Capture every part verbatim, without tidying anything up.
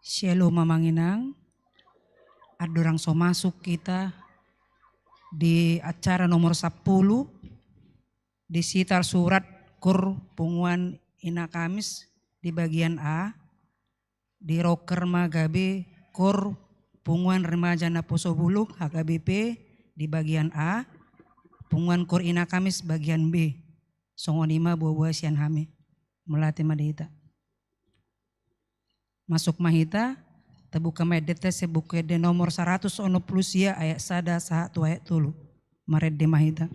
Shalom amang inang. Andorang so masuk hita di acara nomor sampulu, disi tarsurat KOR Punguan Ina Kamis di bagian A, di roker ma gabe KOR Punguan Remaja Naposo Bulung H K B P di bagian A, Punguan KOR Ina Kamis bagian B. Songon i ma boa-boa sian hami. Mauliate ma di hita. Masuk ma hita, tabuka ma endenta sian Buku Ende nomor saratus onom pulu sia, ayat sada sahat tu ayat tolu. Marende ma hita.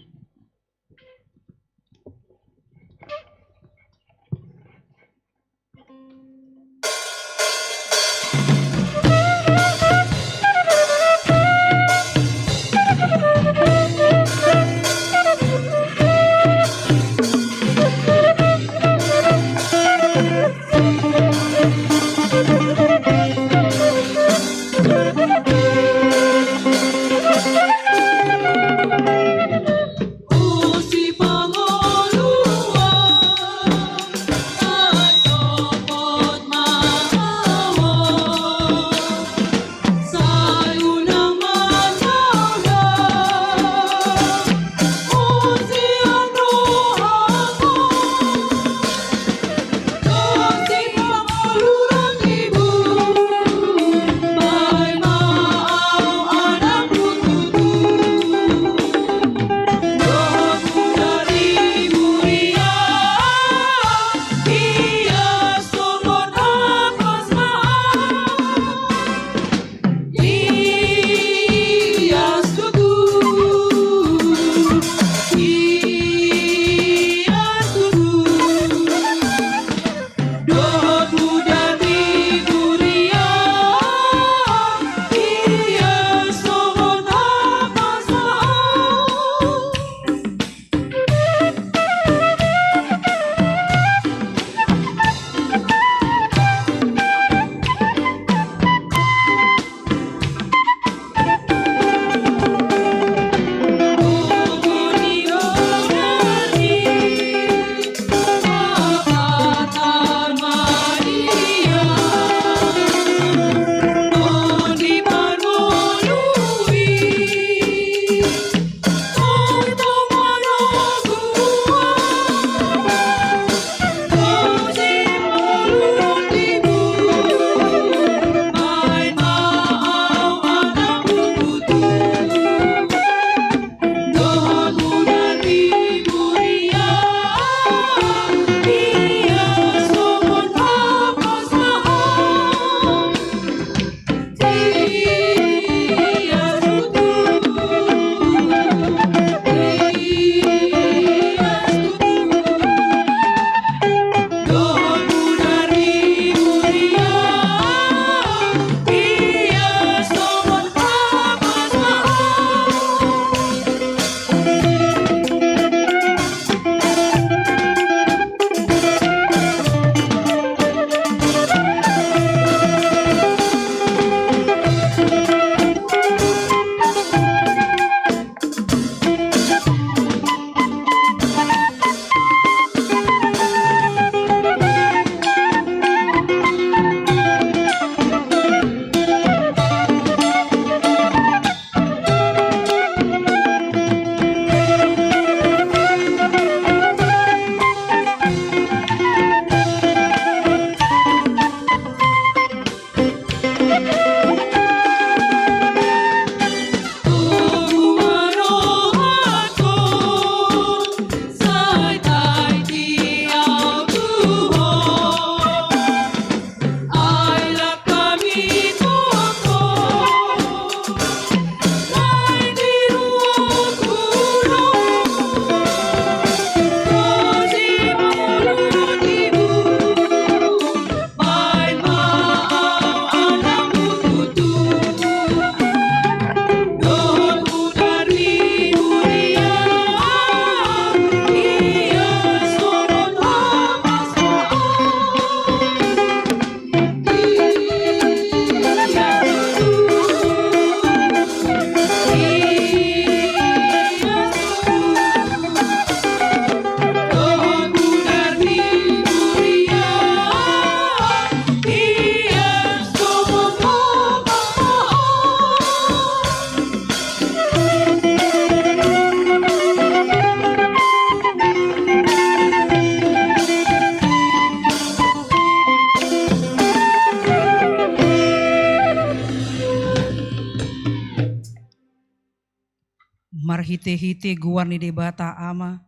Hite-hite goar ni Debata Ama,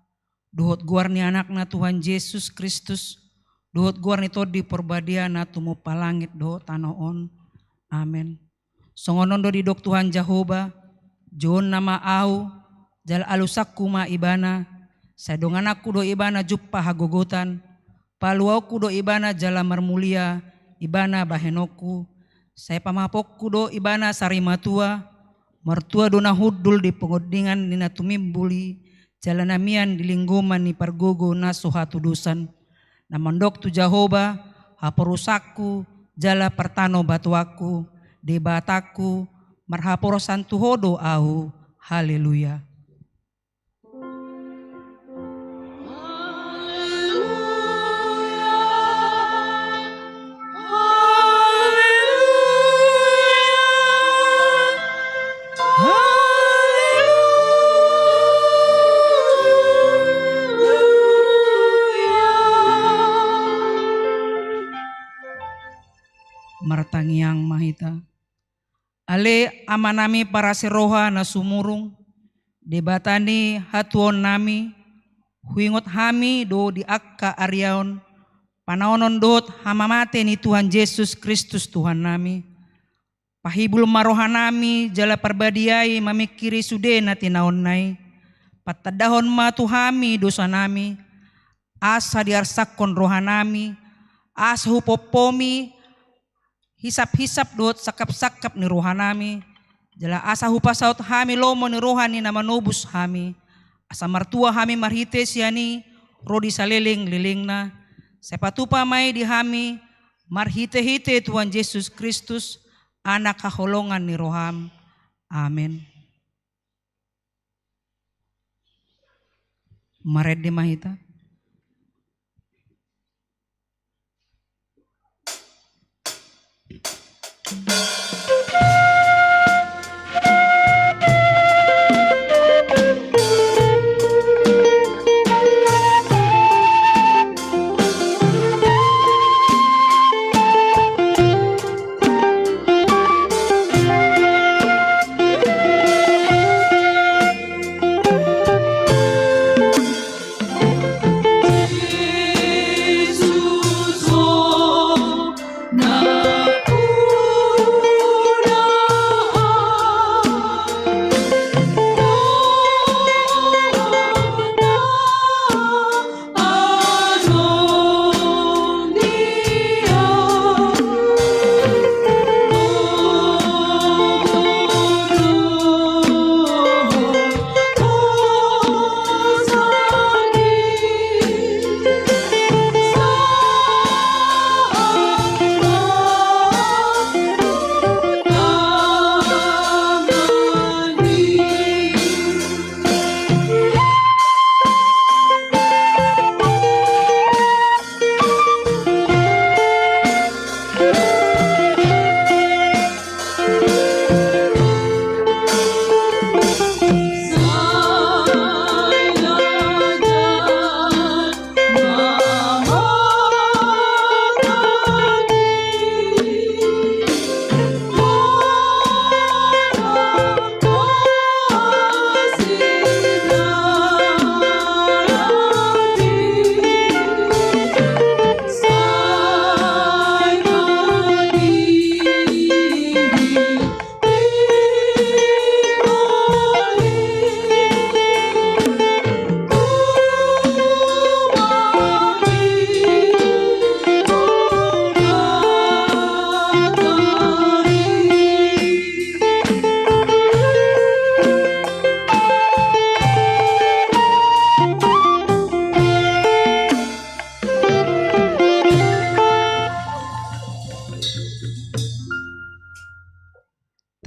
dohot goar ni Anakna Tuhan Jesus Kristus, dohot goar ni Tondi Porbadia na tumompa langit dohot tano on. Amen. Songon on do didok Tuhan Jahowa: Jouonna ma Ahu, jala alusangku ma Ibana, sai dongananku do Ibana jumpang hagogotan, paluaonku do Ibana jala marmulia Ibana bahenonku, sai pamahaponku do Ibana sarimatua, martua do na hundul di pangondingan ni na tumimbul i, jala na mian di linggoman ni pargogo na so hatudosan. Na mandok tu Jahowa, haporusanku, jala partanobatuanku, Debatangku, marhaporusan tu Ho do ahu. Haleluya. Martangiang ma hita. Ale Amanami parasiroha na sumurung, Debata ni hatuaonnami, huingot hami do di angka ariaon panaonon dohot hamamate ni Tuhan Jesus Kristus Tuhannami. Pahibul ma rohanami jala parbadiai mamingkiri sude na tinaonna i. Patandahon ma tu hami dosanami, asa diarsangkon rohanami, asa hupompomi hisap-hisap dohot sangkap-sangkap ni rohanami, jala asa hupasaut hami lomo ni roha ni na manobus hami, asa martua hami marhite sian i ro di saleleng-lelengna. Sai patupa ma i di hami marhite-hite Tuhan Jesus Kristus, Anak haholongan ni roham. Amen. Marende ma hita.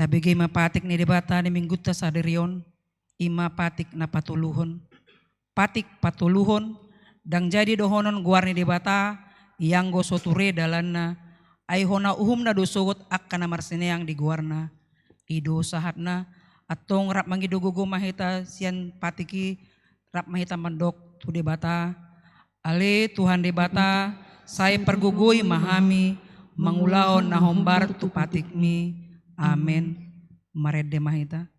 Tabege ma patik ni Debata di minggunta sadari on, i ma patik na patoluhon. Patik patoluhon, ndang jadi dohonon goar ni Debata, ianggo so ture dalanna, ai hona uhumna do sogot angka na marsineang di goarna. I do sahatna, antong rap mangido gogo ma hita sian patik i, rap ma hita mandok tu Debata. Ale Tuhan Debata, sai pargogoi ma hami mangulahon na hombar tu patikmi. Amen. Marende ma hita.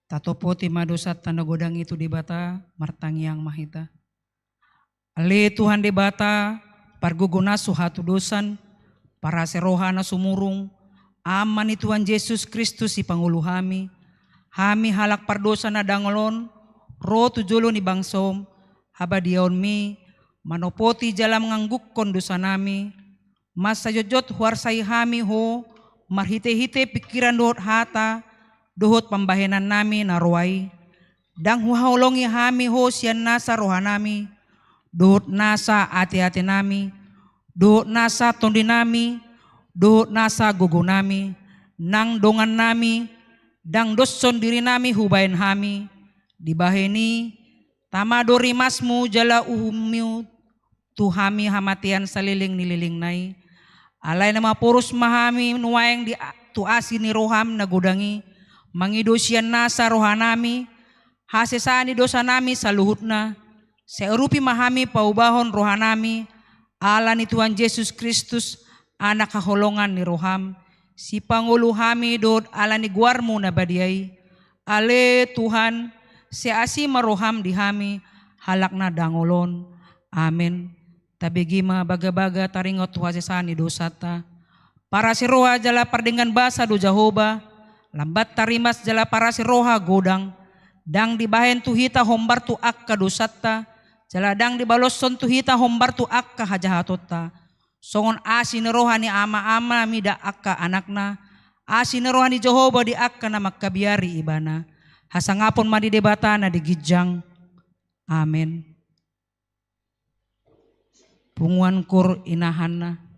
Tatopoti ma dosanta na godang i tu Debata, martangiang ma hita. Ale Tuhan Debata, pargogo na so hatudosan, parasi roha na sumurung, Ama ni Tuhan Jesus Kristus sipangolu hami, hami halak pardosa na dangol on, ro tu jolo ni bangsoM, habadiaonMi, manopoti jala manganggungkon dosanami, mansai jotjot huarsai hami Ho, marhitehite pingkiran dohot hata, dohot pambahenannami na roa i. Ndang huhaholongi hami Ho sian nasa rohanami, dohot nasa ateatenami, dohot nasa tondinami, dohot nasa gogonami, nang dongannami, ndang doshon dirinami hubahen hami, dibahen i, tama do rimasMu jala uhumMu tu hami hamatean saleleng ni lelengna i. Alai na maporus ma hami nuaeng di a-, tu asi ni rohaM na godang i, mangido sian nasa rohanami, hasesaan ni dosanami saluhutna, sai urupi ma hami paubahon rohanami, ala ni Tuhan Jesus Kristus, Anak haholongan ni rohaM, sipangolu hami dohot ala ni goarMu na badia i. Ale Tuhan, sai asi ma rohaM di hami, halak na dangol on. Amen. Tabege ma bagabaga taringot tu hasesaan ni dosanta. Parasi roha jala pardenggan basa do Jahowa, lambat tarimas jala parasi roha godang, ndang dibahen tu hita hombar tu angka dosanta, jala ndang dibaloshon tu hita hombar tu angka hajahatonta. Songon asi ni roha ni ama-ama mida angka anakna, asi ni roha ni Jahowa di angka na mangkabiari ibana. Hasangapon ma di Debata na di ginjang. Amen. Punguan kur inahanna.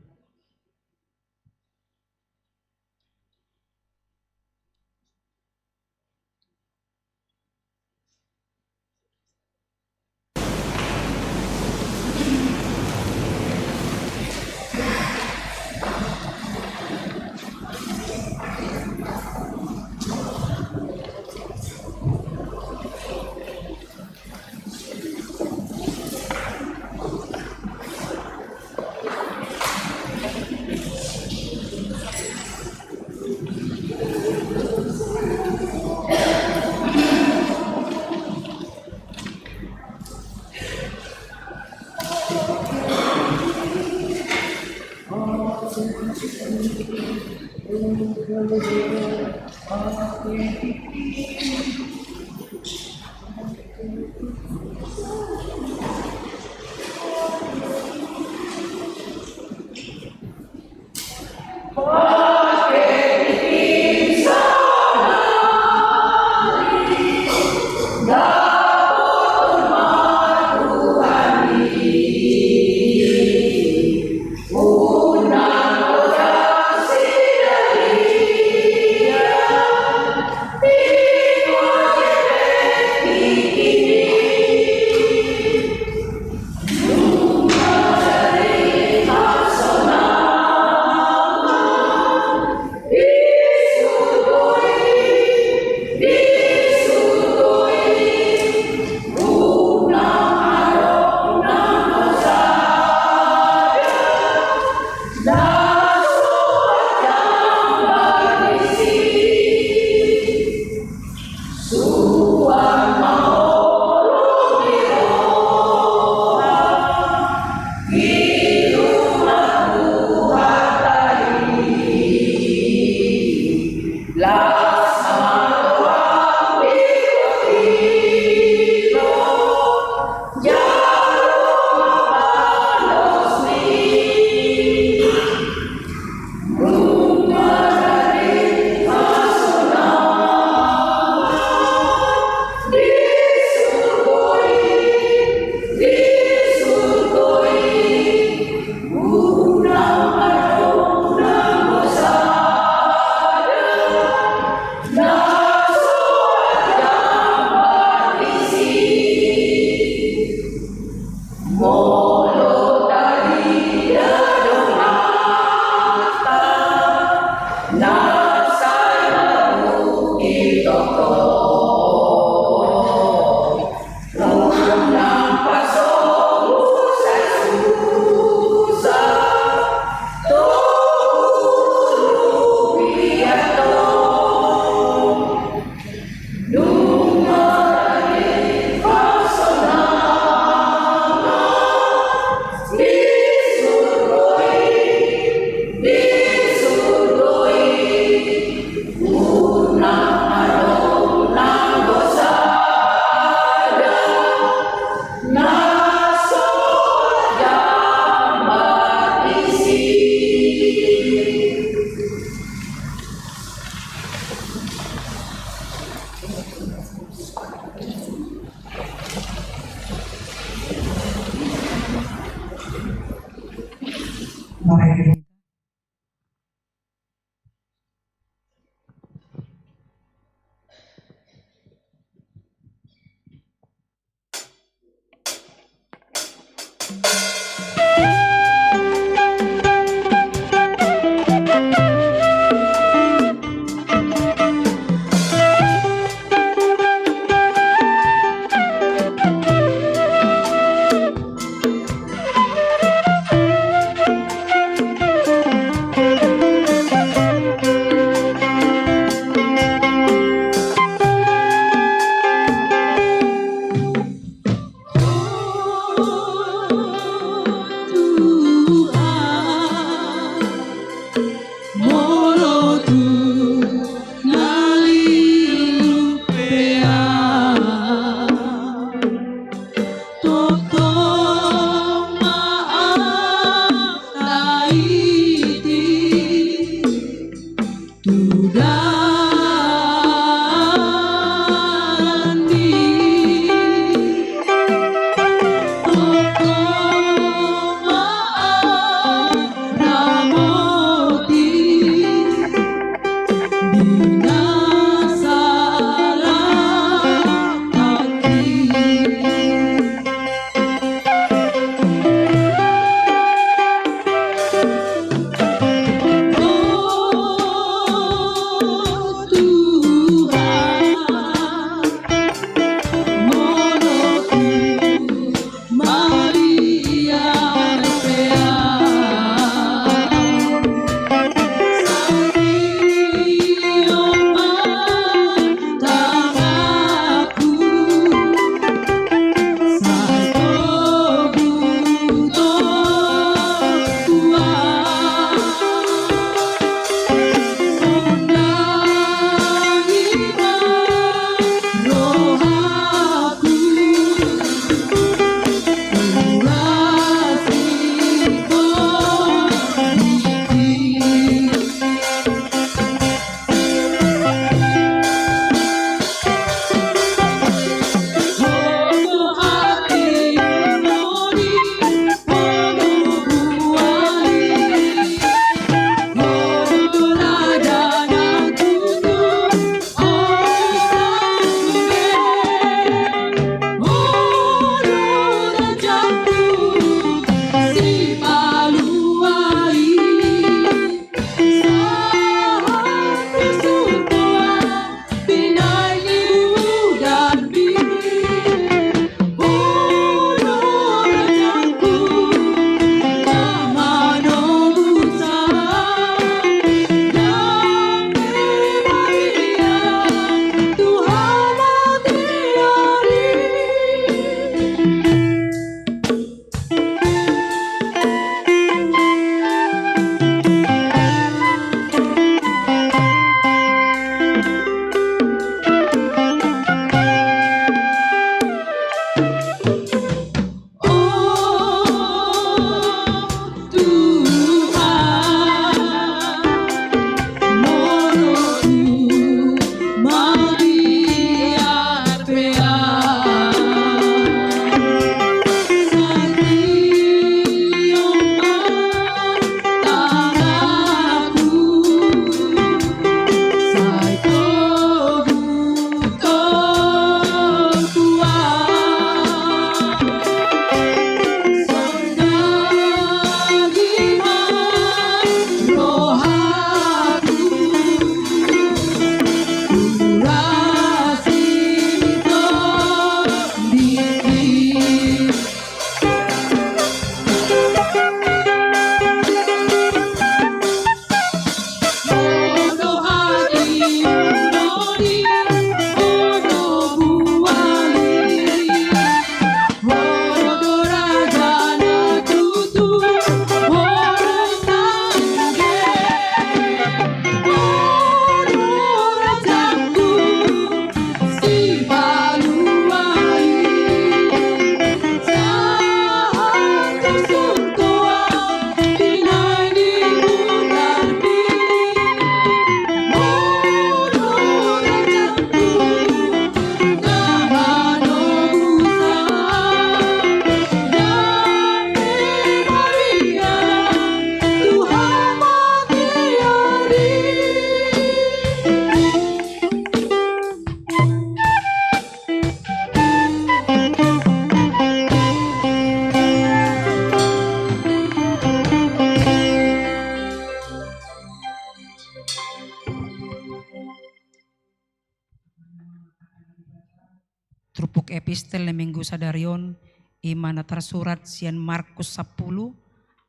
Turpuk epistel ni minggu sadari on, i ma na tarsurat sian Markus sampulu,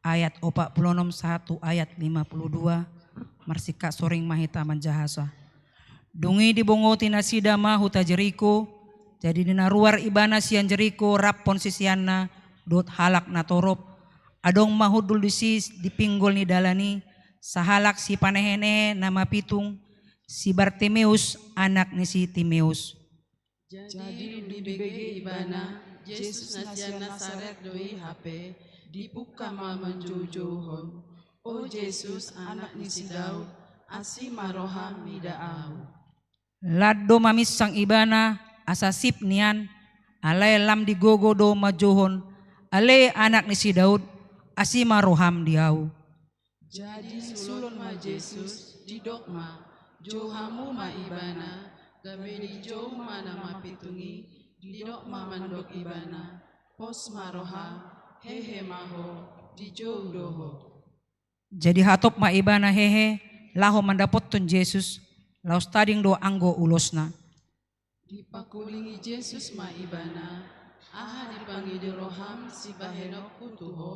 ayat opat pulu onom sahat tu ayat lima pulu dua. Marsingkat soring ma hita manjahasa. Dung i dibongoti nasida ma huta Jeriko, jadi di na ruar ibana sian Jeriko rap siseanna dohot halak na torop, adong ma hundul disi di pinggol ni dalan i, sahalak sipanehenehe na mapitung, si Bartimeus, anak ni si Timeus. Jadi dung dibege ibana, Jesus na sian Nasaret do i hape, dipungka ma manjoujouhon: O Jesus, anak ni si Daud, asi ma roham mida ahu. Lan do maminsang ibana, asa sip nian, alai lam digogo do manjouhon: Ale anak ni si Daud, asi ma roham di ahu. Jadi siulhon ma Jesus, didok ma: Jou hamu ma ibana. Gabe dijou ma na mapitung i, didok ma mandok ibana: Pos ma roham, hehe ma ho, dijou do ho. Jadi hatop ma ibana hehe, laho mandapothon Jesus, laos tading do anggo ulosna. Dipangkulingi Jesus ma ibana: Aha dipangido roham sibahenonku tu ho?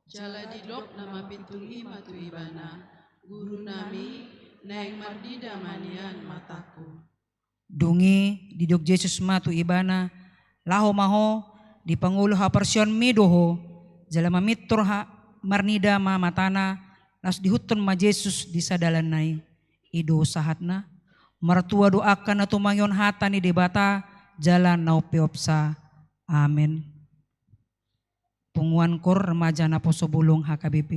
Jala didok na mapitung i ma tu ibana: Guru nami, naeng marnida ma nian matangku. Dung i didok Jesus ma tu ibana: Laho ma ho, dipangolu haporseaonmi do ho. Jala mamintor ha-, marnida ma matana, laos diihuthon ma Jesus di sadalanna i. I do sahatna. Martua do angka na tumangihon hata ni Debata jala na umpeopsa. Amen. Punguan Koor Remaja Naposobulung H K B P.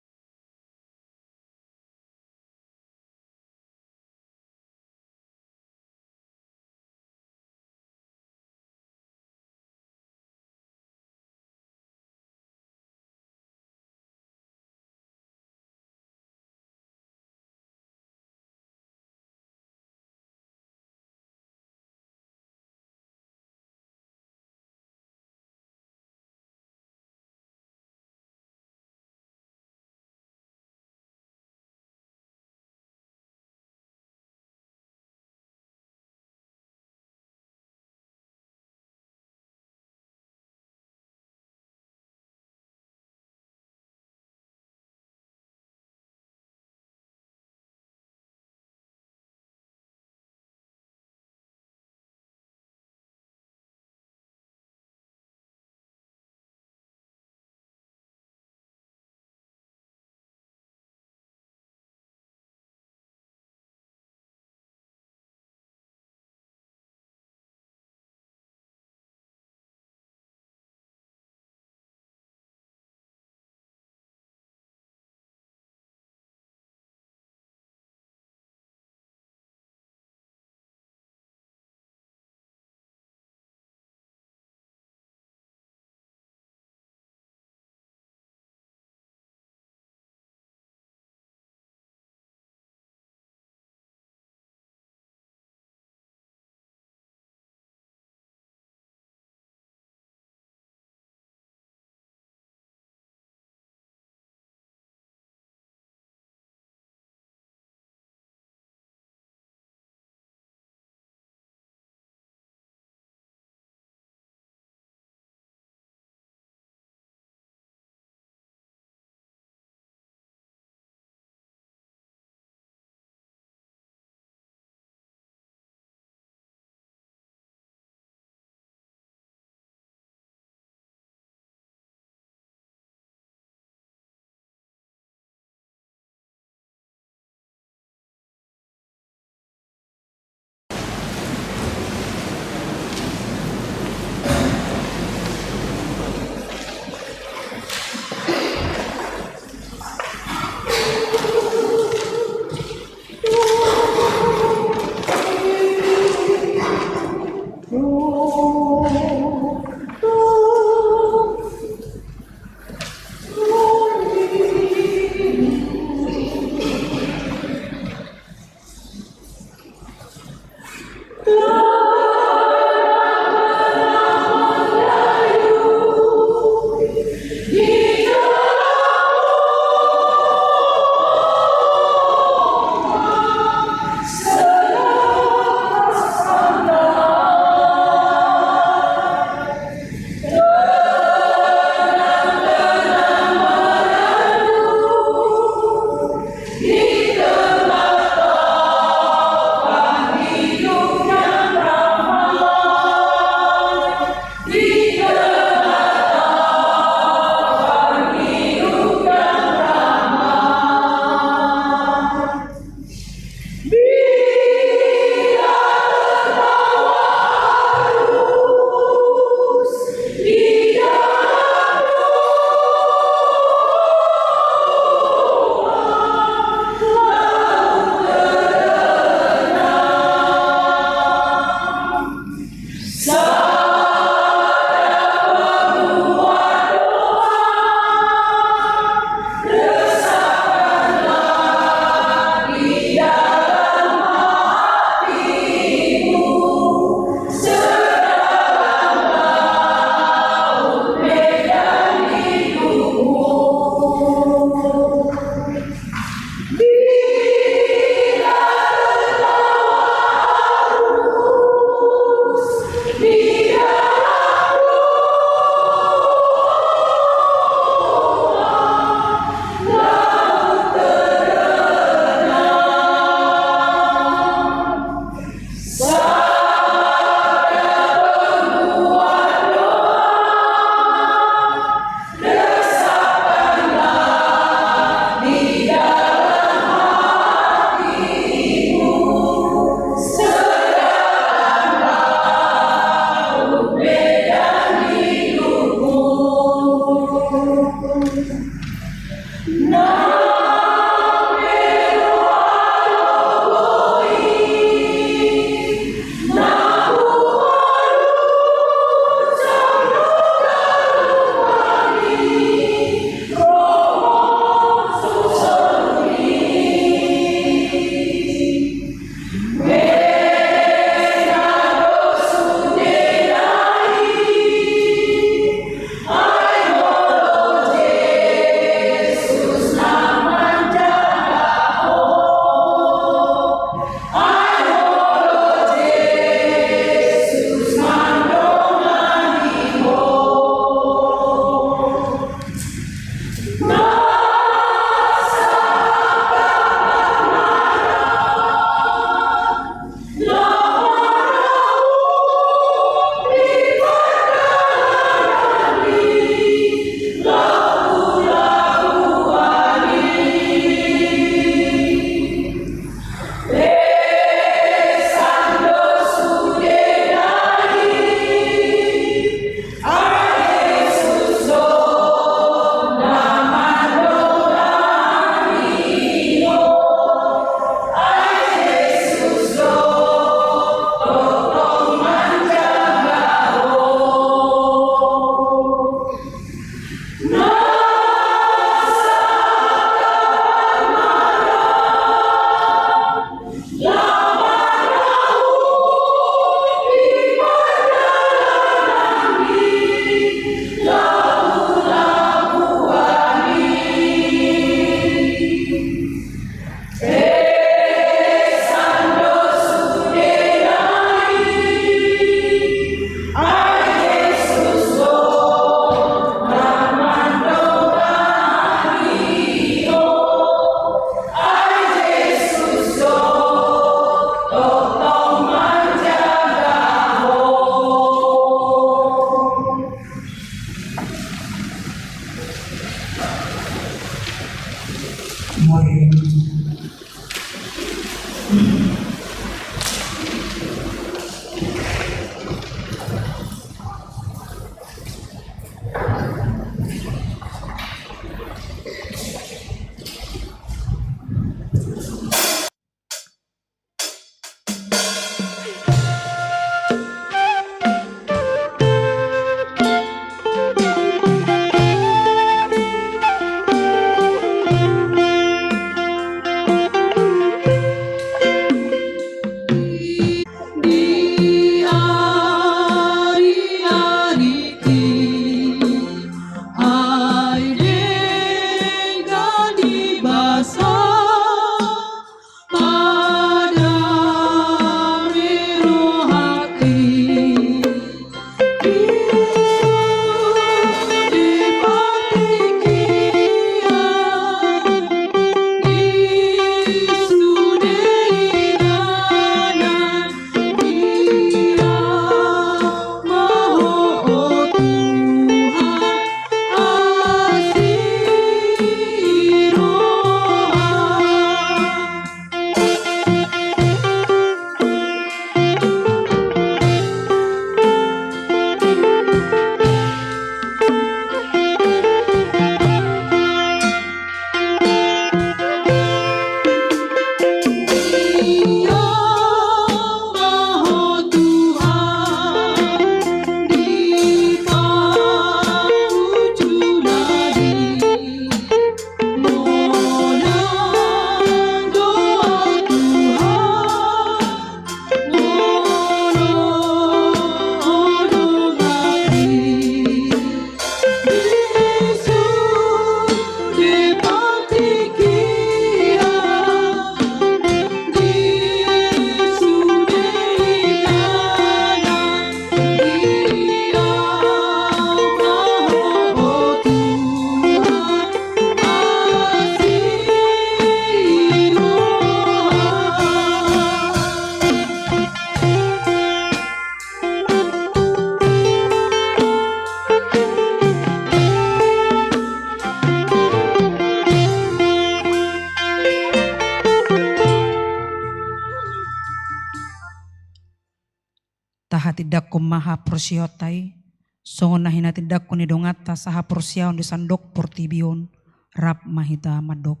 Tahatindangkon ma haporseaonta i, songon na hinatindanghon ni donganta sahaporseaon di sandok portibi on. Rap ma hita mandok.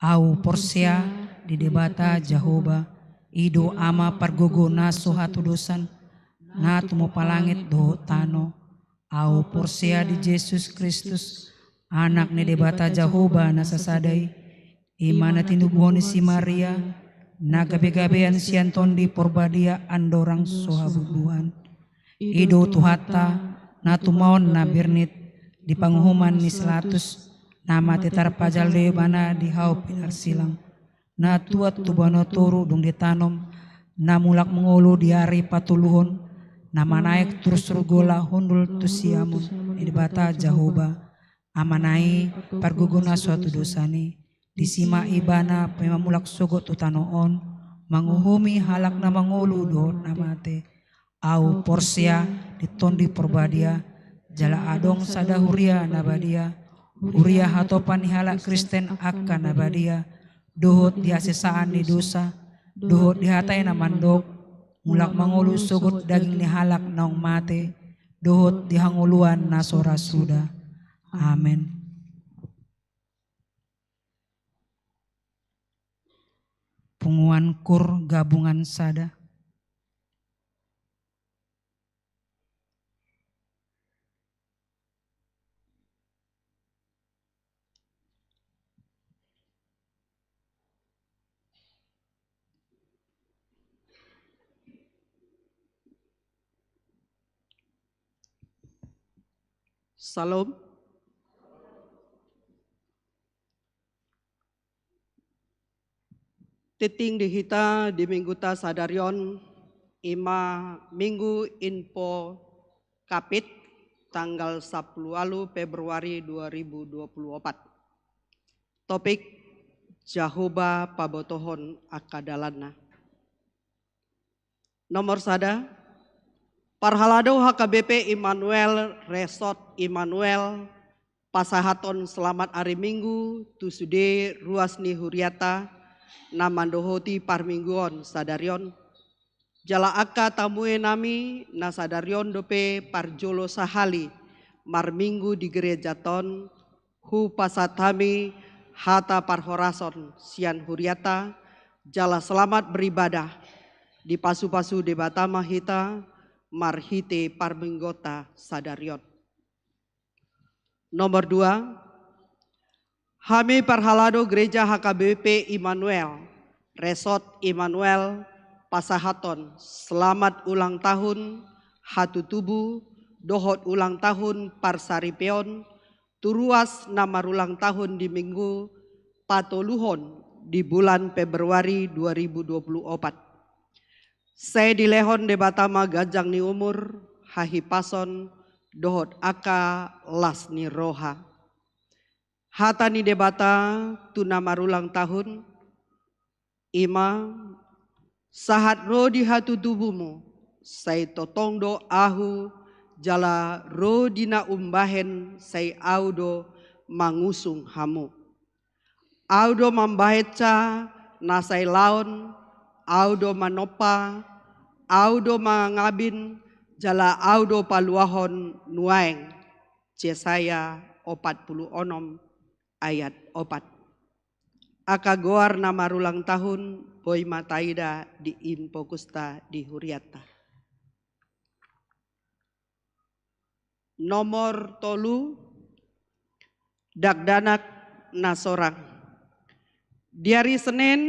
Au porsea di Debata Jahowa, i do Ama pargogo na so hatudosan, na tumompa langit dohot tano. Au porsea di Jesus Kristus, Anak ni Debata Jahowa na sasada i, i ma na tinubuhon ni si Maria, na gabegabean sian Tondi Porbadia andorang so habubuhan. I do Tuhanta, na tumaon na bernit, di panguhuman ni si Latus, na mate tarpajal do ibana di hau pinarsilang. Na tuat tu banua toru dung ditanom, na mulak mangolu di ari patoluhon, na manaek tu surgo laho hundul tu siamun ni Debata Jahowa, Amana i, pargogo na so hatudosan i. Disi ma ibana paima mulak sogot tu tano on, manguhumi halak na mangolu dohot na mate. Au porsea di Tondi Porbadia, jala adong sada huria na badia, huria hatopan ni halak Kristen angka na badia, dohot di hasesaan ni dosa, dohot di hata i na mandok, mulak mangolu sogot daging ni halak naung mate, dohot di hangoluan na so ra suda. Amen. Punguan Kur Gabungan Sada. Salom. Tingting di hita di mingguta sadari on, i ma Minggu Invocavit, tanggal sampulu ualu Februari dua ribu dua pulu opat. Topik: Jahowa pabotohon angka dalanna. Nomor sada, parhalado H K B P Immanuel, Resort Immanuel, pasahathon selamat ari Minggu tu sude ruas ni huriata na mandohoti parmingguon sadari on. Jala angka tamuenami na sadari on dope parjolo sahali marminggu di gerejanta on, hupasahat hami hata parhorasan sian huriata, jala selamat beribadah. Dipasupasu Debata ma hita marhite parmingguonta sadari on. Nomor dua, hami parhalado Gereja H K B P Immanuel, Resort Immanuel, pasahathon selamat ulang tahun hatutubu dohot ulang tahun parsaripeon tu ruas na marulang tahun di Minggu patoluhon di bulan Februari dua ribu dua pulu opat. Sai dilehon Debata ma ganjang ni umur, hahipason, dohot angka las ni roha. Hata ni Debata tu na marulang tahun, i ma: Sahat ro di hatutubumu, sai tongtong do Ahu, jala ro di na umbahen, sai Ahu do mangusung hamu. Ahu do mambahensa na sai laon, Ahu do manompa, Ahu do mangabin, jala Ahu do paluahon nuaeng. Jesaya opat pulu onom ayat opat. Angka goar na marulang tahun boi ma taida di infokusta di huriata. Nomor tolu, dakdanak na sorang. Di ari Senin,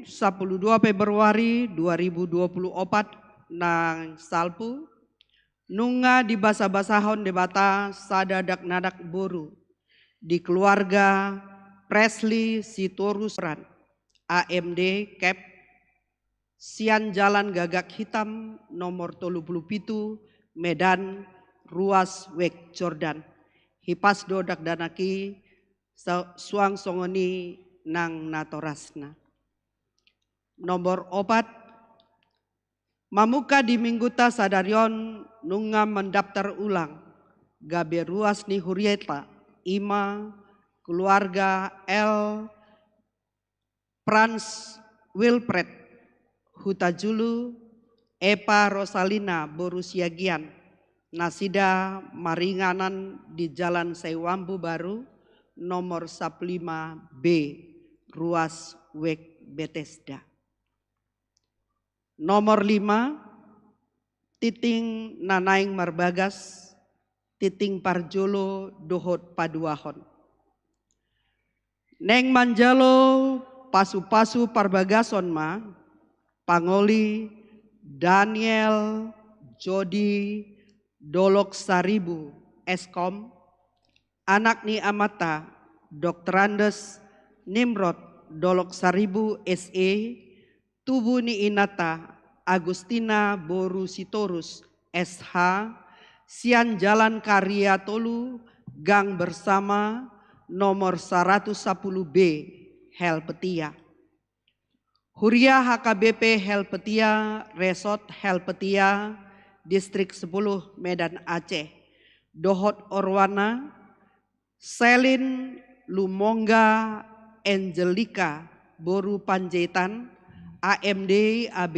sampulu dua Februari dua ribu dua pulu opat, nang salpu, nunga dibasabasahon Debata sada dakdanak boru di keluarga Presley Sitorus Ran, A M D, Kep, sian Jalan Gagak Hitam nomor tolu pulu pitu, Medan, ruas Wek Jordan. Hipas do dakdanak i sa-, suang songon i nang natorasna. Nomor opat, mamungka di mingguta sadari on nunga mandaptar ulang gabe ruas ni huriata, i ma keluarga L Franz Wilfred, Hutajulu, Epa Rosalina boru Siagian, nasida maringanan di Jalan Saiwambu Baru, nomor sampulu lima B, ruas Wek Betesda. Nomor lima, tintin na naeng marbagas, tintin parjolo dohot paduahon. Naeng manjalo pasu-pasu parbagason ma pangoli Daniel Jodi Dolok Saribu, S Kom, anak ni amanta Doktorandus Nimrod Dolok Saribu, S E, tubu ni inanta Agustina boru Sitorus, S H, sian Jalan Karya Tolu, Gang Bersama, nomor saratus sampulu B, Helvetia. Huria H K B P Helvetia, Resort Helvetia, Distrik Sepuluh, Medan Aceh, dohot oroanna, Selin Lumongga Angelika boru Panjaitan, A M D A B,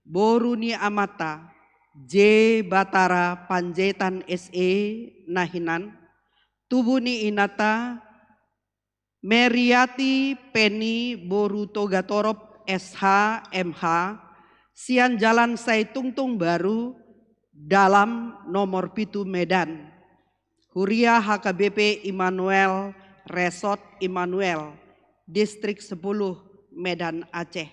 boru ni amanta J Batara Panjaitan, S E, na hinan, tubu ni inanta Meriati Penny boru Togatorop, S H, M H, sian Jalan Saitungtung Baru, Dalam, nomor pitu, Medan. Huria H K B P Immanuel, Resort Immanuel, Distrik Sepuluh, Medan Aceh.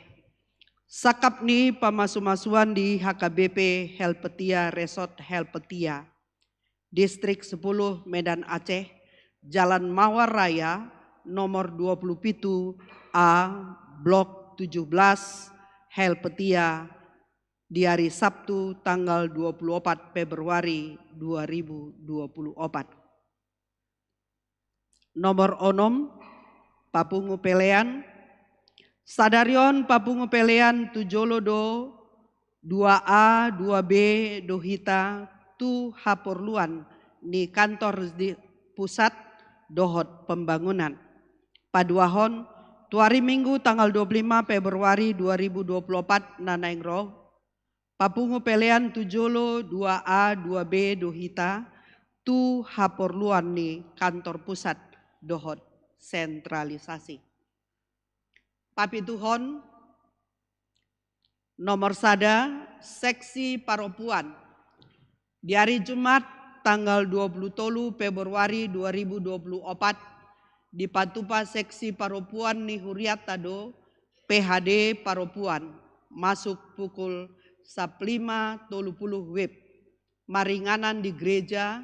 Sangkap ni pamasu-masuan di H K B P Helvetia, Resort Helvetia, Distrik Sepuluh, Medan Aceh, Jalan Mawar Raya, nomor dua puluh pitu A, Blok tujuh belas, Helvetia, di hari Sabtu tanggal dua puluh opat Februari dua ribu dua puluh opat. Nomor onom, papungu pelean. Sadari on papungu pelean tu jolo do dua A, dua B do hita tu haporluan ni kantor di pusat dohot pembangunan. Paduahon, tu ari Minggu tanggal dua puluh lima Februari dua ribu dua puluh opat na naeng ro, papungu pelean tu jolo dua A, dua B do hita tu haporluan ni kantor pusat dohot sentralisasi. Papituhon, nomor sada, seksi parompuan. Di ari Jumat tanggal dua puluh tolu Februari dua ribu dua puluh opat, dipatupa seksi parompuan ni hurianta do P H D parompuan, masuk pukul sampulu lima tolu puluh wib, maringanan di gereja.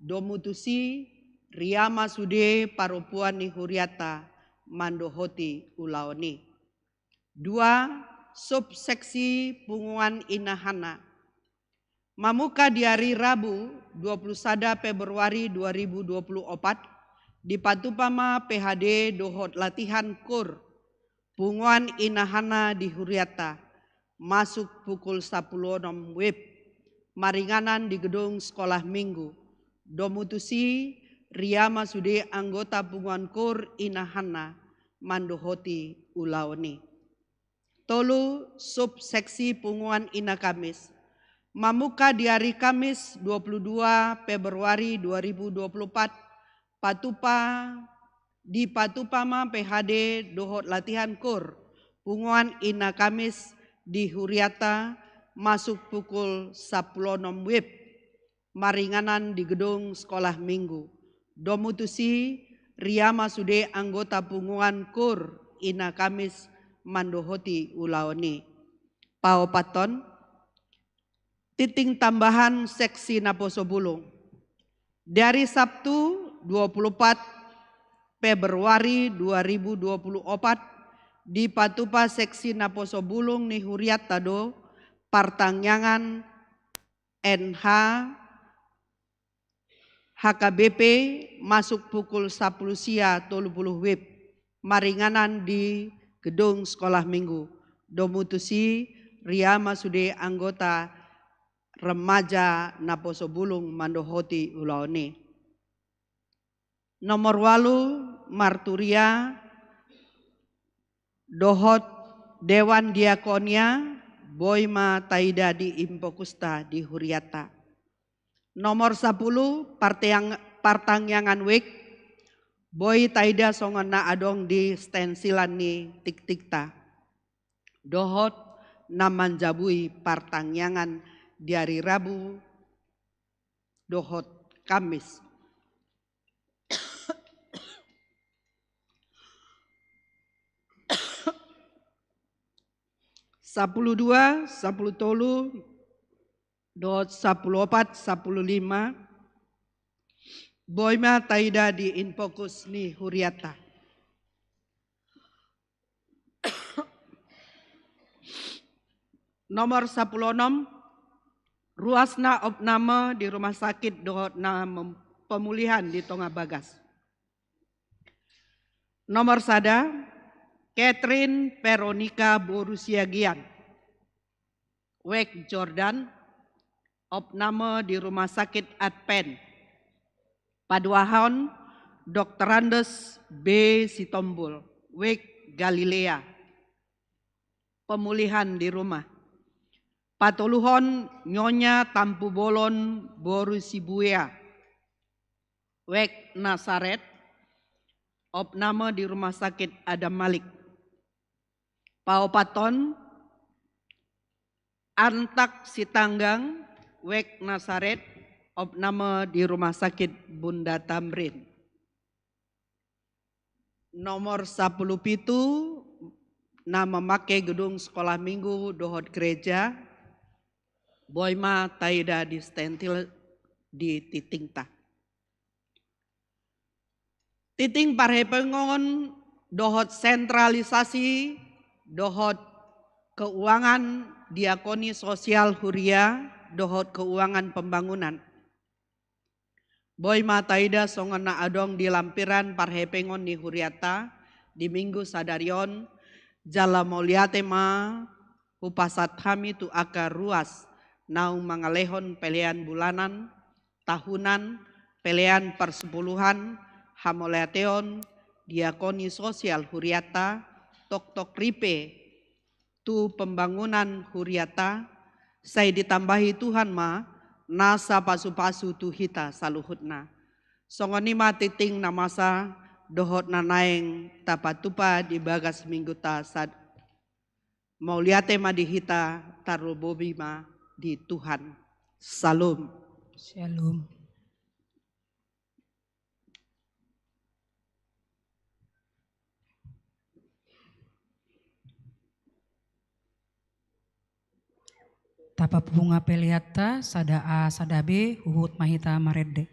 Domu tusi, riama sude parompuan ni hurianta mandohoti ulaon i. Dua, subseksi punguan inahana. Mamungka di ari Rabu dua puluh sada Februari dua ribu dua puluh opat, dipatupa ma P H D dohot latihan kur punguan inahana di hurianta, masuk pukul sampulu onom wib, maringanan di gedung Sekolah Minggu. Domu tusi, riama sude anggota punguan kur inahana mandohoti ulaon i. Tolu, subseksi punguan ina Kamis. Mamungka di ari Kamis dua puluh dua Februari dua ribu dua puluh opat, patupa, dipatupa ma P H D dohot latihan kur punguan ina Kamis di hurianta, masuk pukul sampulu onom wib, maringanan di gedung Sekolah Minggu. Domu tusi, riama sude anggota punguan kur ina Kamis mandohoti ulaon i. Paopathon, tintin tambahan seksi naposo bulung. Di ari Sabtu dua puluh opat Februari dua ribu dua puluh opat, dipatupa seksi naposo bulung ni hurianta do partangiangan N H H K B P, masuk pukul sampulu sia tolu puluh wib, maringanan di gedung Sekolah Minggu. Domu tusi, riama sude anggota remaja naposo bulung mandohoti ulaon i. Nomor ualu, marturia dohot dewan diakonia Boi ma taida di infokusta di huriata. Nomor sapuluh, parteang-, partangiangan wijk. Boi taida songon na adong di stensilan ni tingtingta. Dohot na manjabui partangiangan di ari Rabu dohot Kamis. Sapuluh dua, sapuluh tolu, dohot sapuluh opat, sapuluh lima. Boi ma taida di infokus ni huriata. Nomor sapuluh onom, ruas na opname di rumah sakit dohot na mem-, pemulihan di tonga bagas. Nomor sada, Catherine Veronica boru Siagian. Wijk Jordan, opname di rumah sakit Advent. Paduahon, Doktorandus B Sitombul, wijk Galilea. Pemulihan di rumah. Patoluhon, Nyonya Tampubolon boru Sibuea, wijk Nasaret, opname di rumah sakit Adam Malik. Paopathon, Antak Sitanggang, wijk Nasaret, opname di rumah sakit Bunda Tamrin. Nomor sapuluh pitu, na mamake gedung sekolah minggu dohot gereja, boi ma taida di stensil di tingtingta. Tingting parhepengon dohot sentralisasi dohot keuangan diakoni sosial huria dohot keuangan pembangunan. Boi ma taida songon na adong di lampiran parhepengon ni huriata di minggu sadari on, jala mauliate ma hupasahat hami tu angka ruas naung mangalehon pelean bulanan, tahunan, pelean parsapuluhan, hamauliateon, diakoni sosial huriata, toktok ripe, tu pembangunan huriata, sai ditambahi Tuhan ma nasa pasupasu tu hita saluhutna. Songon i ma tingting na masa dohot na naeng tapatupa di bagas mingguta sad-, mauliate ma di hita, tarlumobi ma di Tuhan. Syalom. Syalom. Tapapungu peleanta, sada A, sada B, huhut ma hita marende.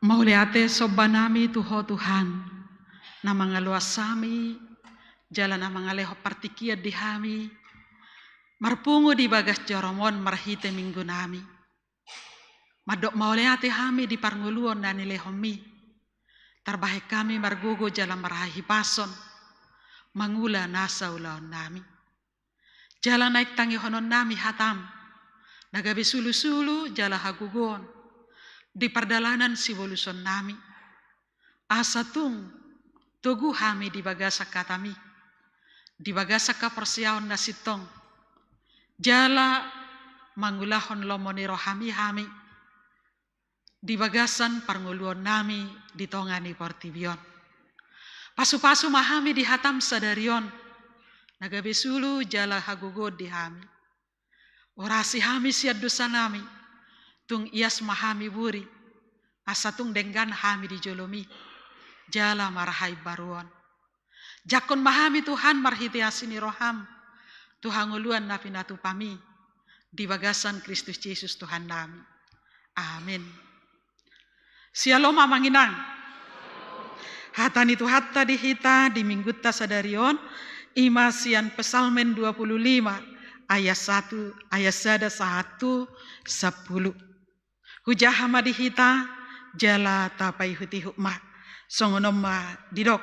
Mauliate somba nami tu Ho Tuhan, na mangaloas hami, jala na mangalehon partingkian di hami, marpungu di bagas joro-Mu on marhite Minggu nami. Mandok mauliate hami di parngoluon na nilehon-Mi. Tarbahen hami margogo jala marhahipason, mangula nasa ulaon nami. Jala naeng tangihonon nami hata-M, na gabe sulu-sulu jala hagogoon, di pardalanan siboluson nami. Asa tung togu hami di bagasan hata-Mi, di bagasan haporseaon na sintong, jala mangulahon lomo ni roha-Mi hami, di bagasan parngoluon nami di tonga ni portibi on. Pasu-pasu ma hami di hata-M sadari on, na gabe sulu jala hagogoon di hami. Urasi hami sian dosa nami, tung ias ma hami buri, asa tung denggan hami di jolo-Mi, jala marhaimbaruon. Jangkon ma hami Tuhan marhite asi ni roha-M, tu hangoluan na pinatupa-Mi, di bagasan Kristus Jesus Tuhan nami. Amin. Syalom amang inang. Hata ni Tuhanta di hita di Minggunta sadari on, i ma sian Psalmen dua puluh lima, ayat satu, ayat sada sahat tu sampulu. Hujaha ma di hita, jala tapaihut-ihut ma. Songon on ma didok.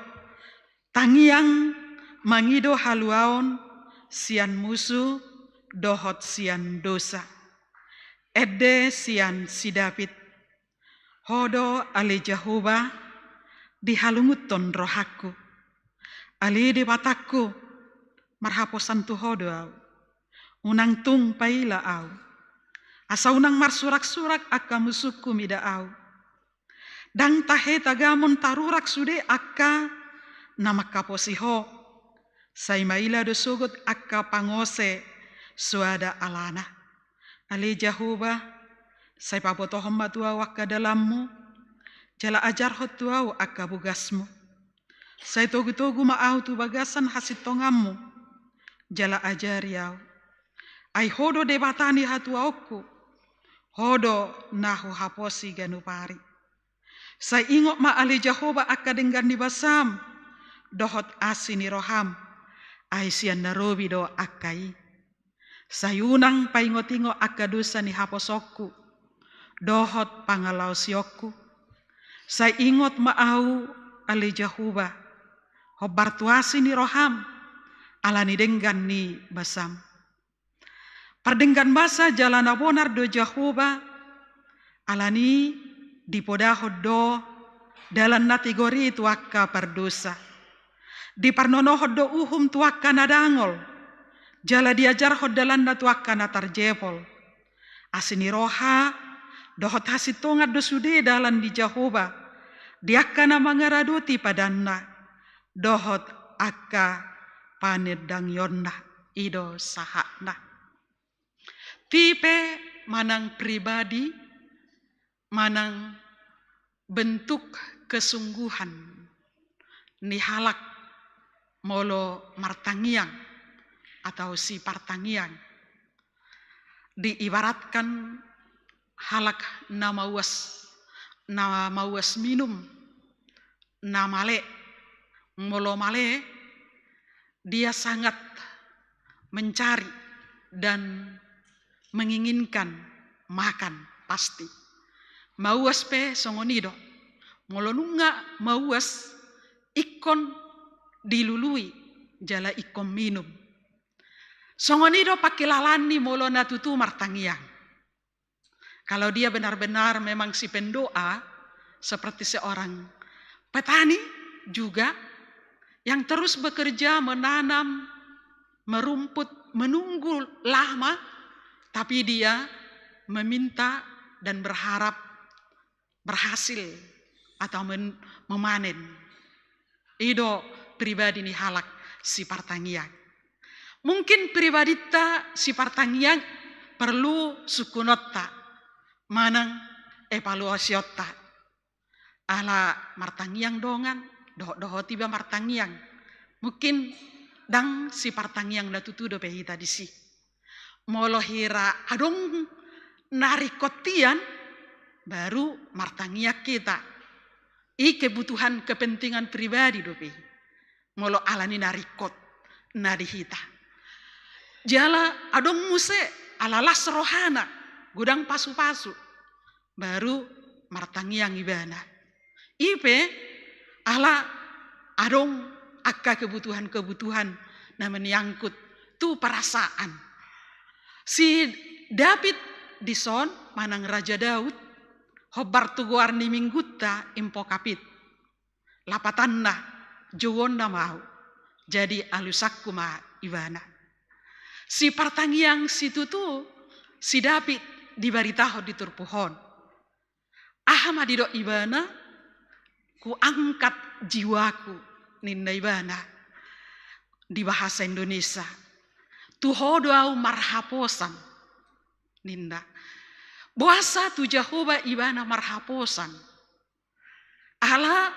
Tangiang mangido haluaon sian musu dohot sian dosa. Ende sian si David. Ho do ale Jahowa, dihalungunhon rohangku. Ale Debatangku, marhaposan tu Ho do ahu. Unang tung paila ahu. Asa unang marsurak-surak angka musungku mida ahu. Ndang tahe tagamon tarurak sude angka na manghaposi Ho. Sai maila do sogot angka pangose soada alana. Ale Jahowa, sai pabotohon ma tu ahu angka dalanMu, jala ajarhon tu ahu angka bogasMu. Sai togu-togu ma ahu tu bagasan hasintonganMu, jala ajari ahu. Ai Ho do Debata ni hatuaonku, Ho do na huhaposi ganup ari. Sai ingot ma ale Jahowa angka denggan ni basaM, dohot asi ni rohaM, ai sian na robi do angka i. Sai unang paingot-ingot angka dosa ni haposonku, dohot pangalaosionku. Sai ingot ma ahu ale Jahowa, hombar tu asi ni rohaM, ala ni denggan ni basaM. Pardenggan basa jala na bonar do Jahowa, ala ni dipodahon do dalan na tigor i tu angka pardosa. Diparnonohon do uhum tu angka na dangol, jala diajarhon dalanna tu angka na tarjepol. Asi ni roha dohot hasintongan do sude dalan ni Jahowa, di angka na mangaradoti padanna, dohot angka panandangionna, i do sahatna. Tipe manang pribadi, manang bentuk kesungguhan ni halak molo martangiang atau sipartangiang. Diibaratkan halak na mauas, na mauas minum, na male, molo male, dia sangat mencari dan menginginkan makan, pasti. Mauas pe songon i do. Molo nunga mauas, ingkon dilului, jala ingkon minum. Songon i do pangkilalaan ni molo na tutu martangiang. Kalau dia benar-benar memang si pendoa, seperti seorang petani juga yang terus bekerja menanam, merumput, menunggu lama, tapi dia meminta dan berharap berhasil atau men-, memanen. I do pribadi ni halak sipartangiang. Mungkin pribadinta sipartangiang perlu sungkunonta manang evaluasionta. Ala martangiang dongan, dohot-dohot iba martangiang. Mungkin ndang sipartangiang na tutu dope hita disi. Molo hira adong na ringkot hian, baru martangiang hita. I kebutuhan kepentingan pribadi dope. Molo ala ni na ringkot na di hita. Jala adong muse ala las rohana, godang pasu-pasu. Baru martangiang ibana. I pe ala adong angka kebutuhan-kebutuhan na menyangkut tu perasaan. Si David dison manang Raja Daud, hombar tu goar ni minggunta impokapit. Lapatanna, jouonna ma ahu. Jadi alusanku ma ibana. Si partangiang situtu, si David dibaritahon di turpuk on. Aha ma didok ibana, kuangkat jiwaku, ninna ibana. Di bahasa Indonesia. Tu Ho do ahu marhaposan, ninna. Boasa tu Jahowa ibana marhaposan. Ala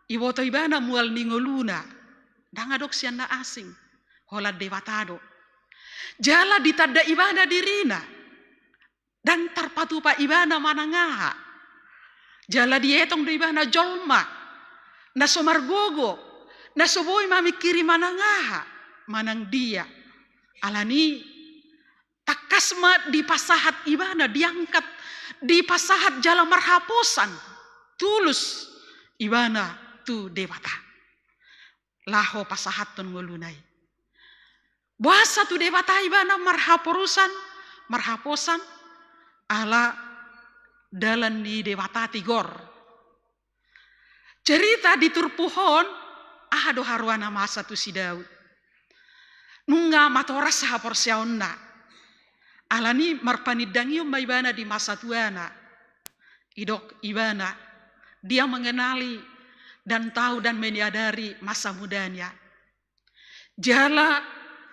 iboto ibana mual ni ngoluna. Ndang adong sian na asing. Holan Debata do. Jala ditanda ibana dirina. Ndang tarpatupa ibana manang aha. Jala dietong do ibana jolma na so margogo, na so boi mamingkiri manang aha, manang dia. Ala ni tangkas ma dipasahat ibana, diangkat, dipasahat jala marhaposan, tulus ibana tu Debata. Laho pasahathon ngoluna i. Boasa tu Debata ibana marhaporusan, marhaposan, ala dalan ni Debata tigor. Cerita di turpuk on, aha do haroana masa tu si Daud. Nunga matoras haporseaonna. Ala ni marpanindangion ma ibana di masa tuana. Didok ibana, dia mengenali dan tahu dan menyadari masa mudanya. Jala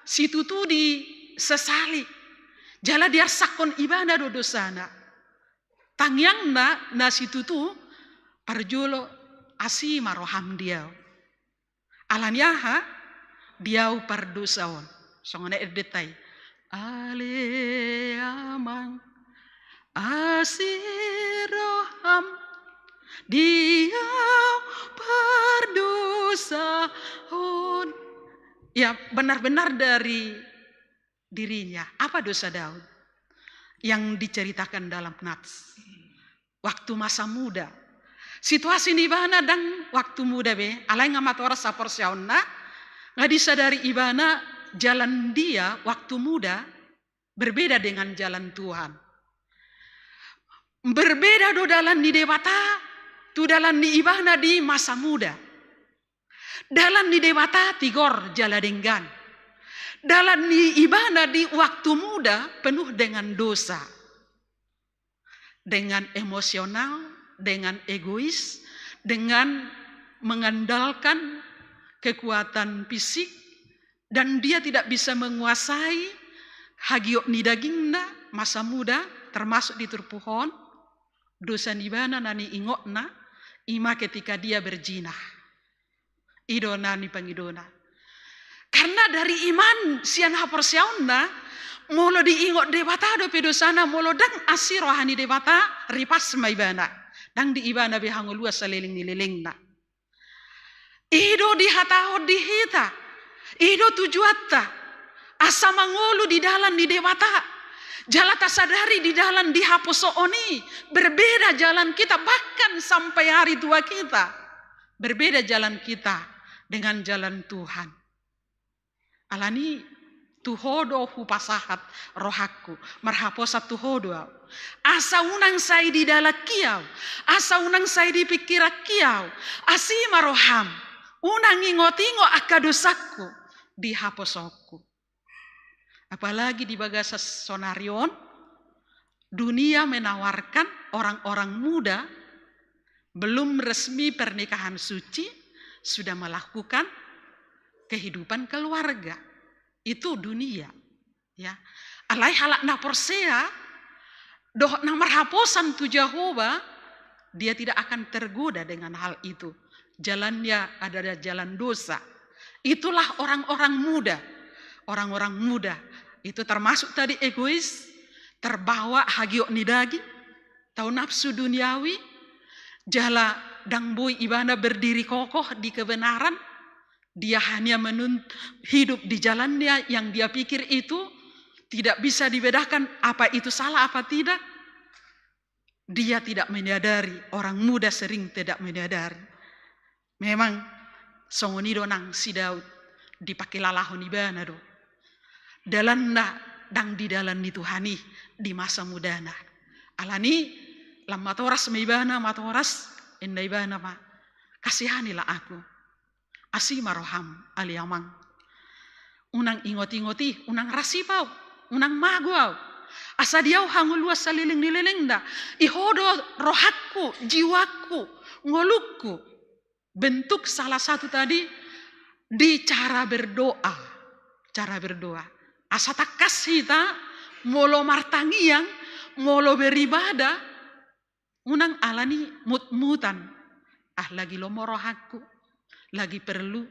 situtu disesali. Jala diarsakhon ibana do dosana. Tangiangna na situtu, parjolo asi ma roham di ahu. Ala ni aha? Di ahu pardosa on. Songon na endenta i. Ale Amang, asi roham di ahu pardosa on. Ya, benar-benar dari dirinya. Apa dosa Daud yang diceritakan dalam Nats? Waktu masa muda. Situasi ni ibana ndang waktu muda be, alai nunga matoras haporseaonna, nunga disadari ibana jalan dia waktu muda berbeda dengan jalan Tuhan. Berbeda do dalan ni Debata tu dalan ni ibana di masa muda. Dalan ni Debata tigor jala denggan. Dalan ni ibana di waktu muda penuh dengan dosa. Dengan emosional, dengan egois, dengan mengandalkan kekuatan fisik, dan dia tidak bisa menguasai hagiot ni dagingna masa muda, termasuk di turpuk on, dosa ni ibana na niingotna, ima ketika dia berzina. I do na nipangidona. Karena dari iman sian haporseaonna, molo diingot Debata dope dosana, molo ndang asi roha ni Debata, ripas ma ibana. Ndang di ibana be hangoluan saleleng ni lelengna. I do dihatahon di hita. I do tujuanta. Asa mangolu di dalan ni Debata. Jala tasadari di dalan di haposoon i. Berbeda jalan kita, bahkan sampai hari tua kita. Berbeda jalan kita dengan jalan Tuhan. Ala ni tu Ho do hupasahat rohangku, marhaposan tu Ho do ahu. Asa unang sai di dalanki ahu, asa unang sai di pingkiranki ahu, asi ma roham, unang ingot-ingot angka dosangku di haposoonku. Apalagi di bagasan saonari on, dunia menawarkan orang-orang muda belum resmi pernikahan suci sudah melakukan kehidupan keluarga. Itu dunia. Ya. Alai halak na porsea, dohot na marhaposan tu Jahowa, dia tidak akan tergoda dengan hal itu. Jalannya adalah jalan dosa. Itulah orang-orang muda. Orang-orang muda itu termasuk tadi egois, terbawa hagiot ni daging, tau nafsu duniawi, jala Ndang boi ibana berdiri kokoh di kebenaran, dia hanya menunt-, hidup di jalannya yang dia pikir itu, tidak bisa dibedakan apa itu salah apa tidak. Dia tidak menyadari, orang muda sering tidak menyadari. Memang songon i do nang si Daud, dipakilalahon ibana do dalanna ndang di dalan ni Tuhan i di masa mudana. Alani lam matoras ma ibana, matoras, ninna ibana ma, kasihanilah aku. Asi ma roham, ale Amang. Unang ingot-ingot i, unang rasip au, unang mago au. Asa di au hangoluan saleleng ni lelengna. I Ho do rohangku, jiwaku, ngolungku. Bentuk salah satu tadi di cara berdoa. Cara berdoa. Asa tangkas hita molo martangiang, molo beribadah, unang alani mut-mutan. Ah, lagi lomo rohangku, lagi perlu.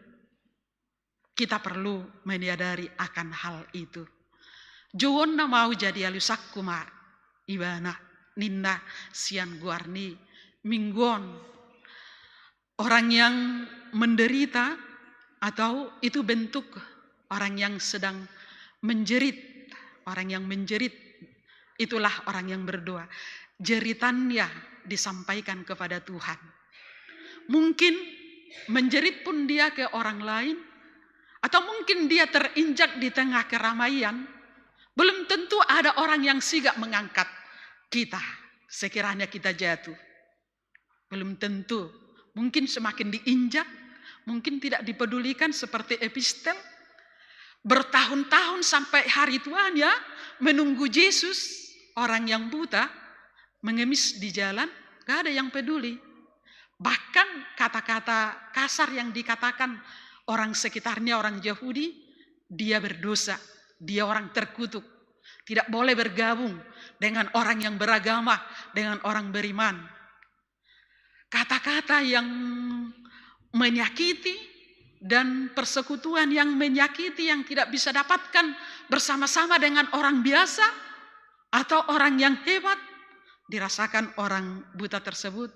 Kita perlu menyadari akan hal itu. Jouonna ma au, jadi alusangku ma ibana, ninna sian goar ni minggu on. Orang yang menderita atau itu bentuk orang yang sedang menjerit, orang yang menjerit, itulah orang yang berdoa. Jeritannya disampaikan kepada Tuhan. Mungkin menjerit pun dia ke orang lain, atau mungkin dia terinjak di tengah keramaian. Belum tentu ada orang yang sigap mengangkat kita sekiranya kita jatuh. Belum tentu. Mungkin semakin diinjak, mungkin tidak dipedulikan seperti Epistel. Bertahun-tahun sampai hari tuanya menunggu Yesus, orang yang buta, mengemis di jalan, gak ada yang peduli. Bahkan kata-kata kasar yang dikatakan orang sekitarnya, orang Yahudi, dia berdosa, dia orang terkutuk, tidak boleh bergabung dengan orang yang beragama, dengan orang beriman. Kata-kata yang menyakiti dan persekutuan yang menyakiti yang tidak bisa dapatkan bersama-sama dengan orang biasa atau orang yang hebat dirasakan orang buta tersebut.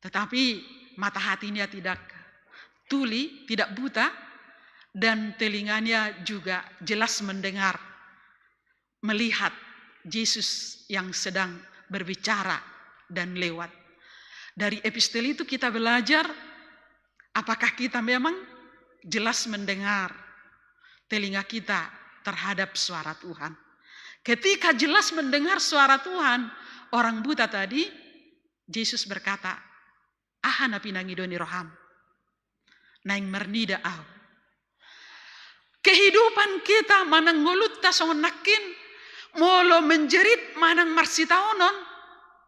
Tetapi mata hatinya tidak tuli, tidak buta, dan telinganya juga jelas mendengar, melihat Yesus yang sedang berbicara dan lewat. Dari epistel itu kita belajar, apakah kita memang jelas mendengar, telinga kita terhadap suara Tuhan. Ketika jelas mendengar suara Tuhan, orang buta tadi, Yesus berkata, "Aha na pinangido ni roham?" Naeng marnida au. Kehidupan kita manang ngolunta songon nangkin, molo menjerit manang marsitaonon,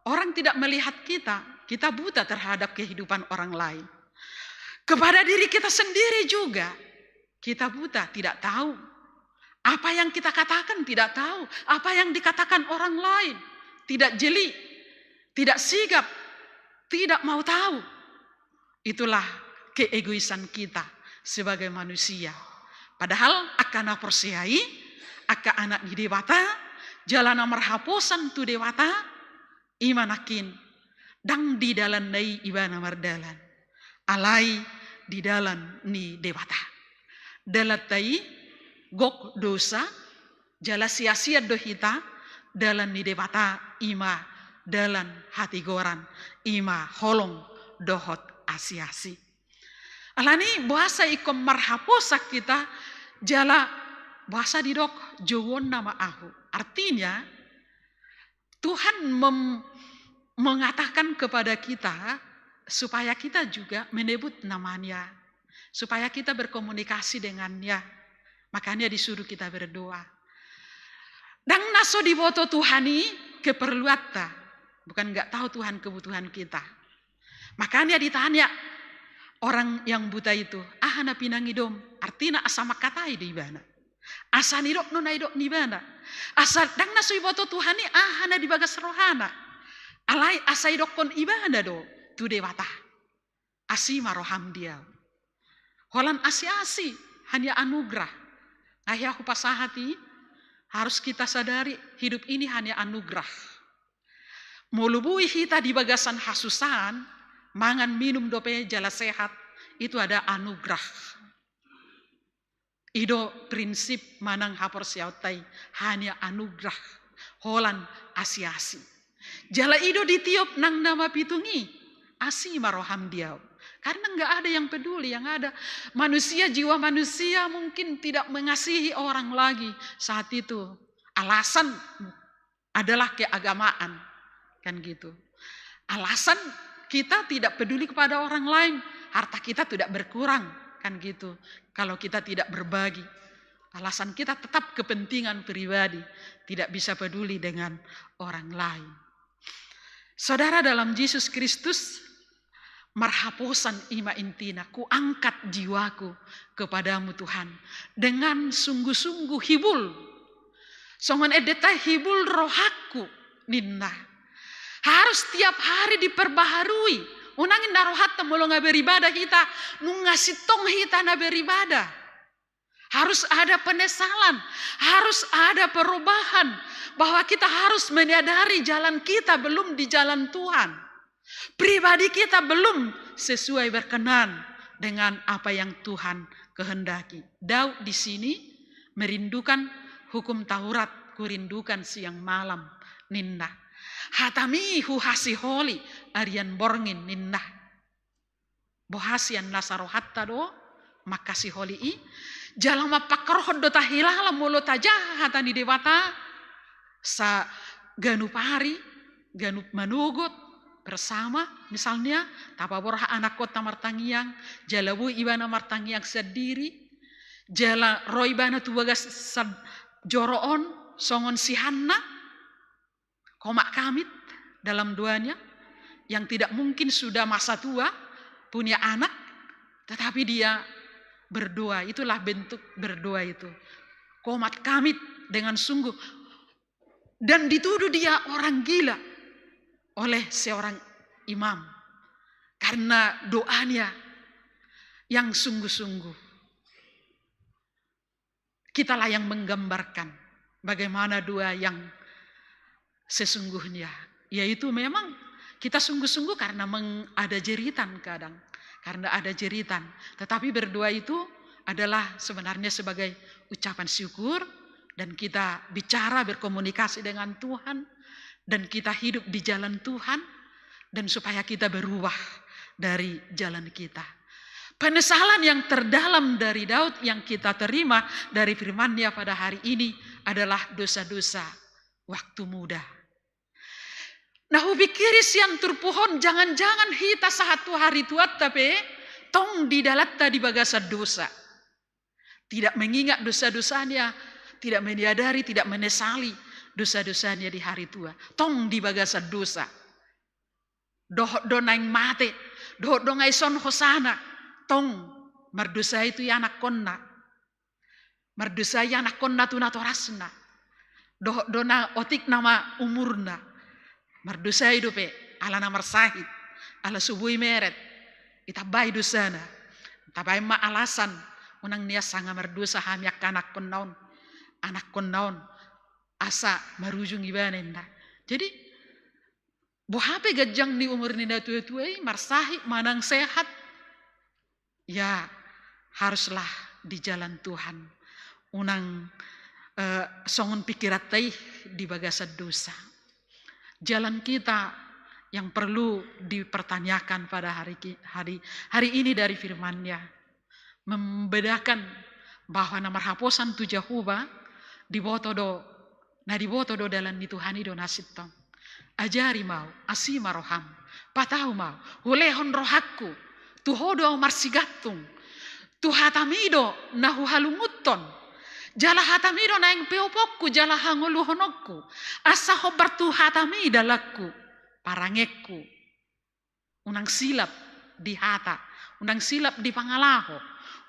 orang tidak melihat kita, kita buta terhadap kehidupan orang lain. Kepada diri kita sendiri juga, kita buta, tidak tahu. Apa yang kita katakan tidak tahu, apa yang dikatakan orang lain tidak jeli, tidak sigap, tidak mau tahu. Itulah keegoisan kita sebagai manusia. Padahal angka na porsea i, angka anak ni Debata, jala na marhaposan tu Debata, i ma nangkin, ndang di dalanna i ibana mardalan, alai di dalan ni Debata. Dalanta i gok dosa, jala siasian do hita, dalan ni Debata i ma dalan hatigoran, i ma holong dohot asiasi. Alani boasa ingkon marhaposan hita, jala boasa didok jouonna ma ahu. Artinya, Tuhan mem-, mengatakan kepada kita supaya kita juga menyebut namanya, supaya kita berkomunikasi dengannya. Makanya disuruh kita berdoa. Ndang na so diboto Tuhan i keperluanta, bukan nggak tahu Tuhan kebutuhan kita. Makanya ditanya orang yang buta itu, "Aha na pinangidom?" Artina asa mangkatai do ibana. Asa nidok do na nidok ni ibana. Asa ndang na so diboto Tuhan i aha na di bagas rohana. Alai asa didokkon ibana do tu Debata, "Asi ma roham di au." Holan asiasi, hanya anugerah. Nga hea hupasahat i, harus kita sadari hidup ini hanya anugerah. Molo boi hita di bagasan hasusaan, mangan minum dope jala sehat, itu ada anugerah. I do prinsip manang haporseaonta i, hanya anugerah, holan asiasi. Jala i do ditiop nang na mapitung i, asi ma roham di ahu. Karena nggak ada yang peduli, yang ada manusia, jiwa manusia mungkin tidak mengasihi orang lagi saat itu. Alasan adalah keagamaan, kan gitu. Alasan kita tidak peduli kepada orang lain, harta kita tidak berkurang, kan gitu. Kalau kita tidak berbagi, alasan kita tetap kepentingan pribadi, tidak bisa peduli dengan orang lain. Saudara dalam Yesus Kristus, marhaposan i ma intina, kuangkat jiwaku kepada-Mu Tuhan, dengan sungguh-sungguh hibul. Songon endenta i, hibul rohangku, ninna. Harus tiap hari diperbaharui. Unang ninna rohanta molo nga beribadah hita, nunga sintong hita na beribadah. Harus ada penyesalan, harus ada perubahan, bahwa kita harus menyadari jalan kita belum di jalan Tuhan. Pribadi kita belum sesuai berkenan dengan apa yang Tuhan kehendaki. Daud di sini merindukan hukum Taurat, kurindukan siang malam, ninna. Hata-Mi huhasiholi arian borngin, ninna. Boha sian nasa rohanta do manghasiholi i, jala mangkarohon do tahilala molo tajaha hata ni Debata, sa ganup ari, ganup manogot, bersama, misalnya, tapaborhat anakkonta martangiang, jala boi ibana martangiang sandiri, jala ro ibana tu bagasan joro on, songon si Hanna, komat kamit dalam doanya, yang tidak mungkin sudah masa tua, punya anak, tetapi dia berdoa, itulah bentuk berdoa itu. Komat kamit dengan sungguh. Dan dituduh dia orang gila oleh seorang imam karena doanya yang sungguh-sungguh. Kitalah yang menggambarkan bagaimana doa yang sesungguhnya, yaitu memang kita sungguh-sungguh karena meng-, ada jeritan kadang, karena ada jeritan. Tetapi berdoa itu adalah sebenarnya sebagai ucapan syukur dan kita bicara, berkomunikasi dengan Tuhan, dan kita hidup di jalan Tuhan, dan supaya kita berubah dari jalan kita. Penyesalan yang terdalam dari Daud yang kita terima dari firman-Nya pada hari ini adalah dosa-dosa waktu muda. Nah, hupikiri sian turpuk on, jangan-jangan hita sahat tu hari tuanta pe tong di dalanta di bagasan dosa. Tidak mengingat dosa-dosanya, tidak menyadari, tidak menyesali dosa-dosanya di hari tua. Tong di bagasan dosa. Dohot do naeng mate, dohot do nga dison hosana, tong mardosa i tu anakkonna. Mardosa i anakkonna tu natorasna. Dohot do na otik nama umurna. Mardosa i dope, ala na marsahit, ala so boi meret. Itambai dosana. Tabaen ma alasan, unang nian sanga mardosa hami angka anakkonna on. Anakkonna on. Asa marujung ibana ninna. Jadi, boha pe ganjang ni umur ni natua-tua i, marsahit manang sehat, ya, haruslah di jalan Tuhan. Unang, eh, songon pikiranta i di bagasan dosa. Jalan kita yang perlu dipertanyakan pada hari ki-, hari, hari ini dari firman-Nya. Membedakan bahwa na marhaposan tu Jahowa, diboto do, na diboto do dalan ni Tuhan i do na sintong. Ajari ma ahu, asi ma roham, patau ma ahu, hulehon rohangku, tu Ho do ahu marsigantung, tu hata-Mi do na huhalungunhon, jala hata-Mi do naeng peoponku, jala hangoluhononku, asa hombar tu hata-Mi dalanku, parangeanku. Unang silap di hata, unang silap di pangalaho,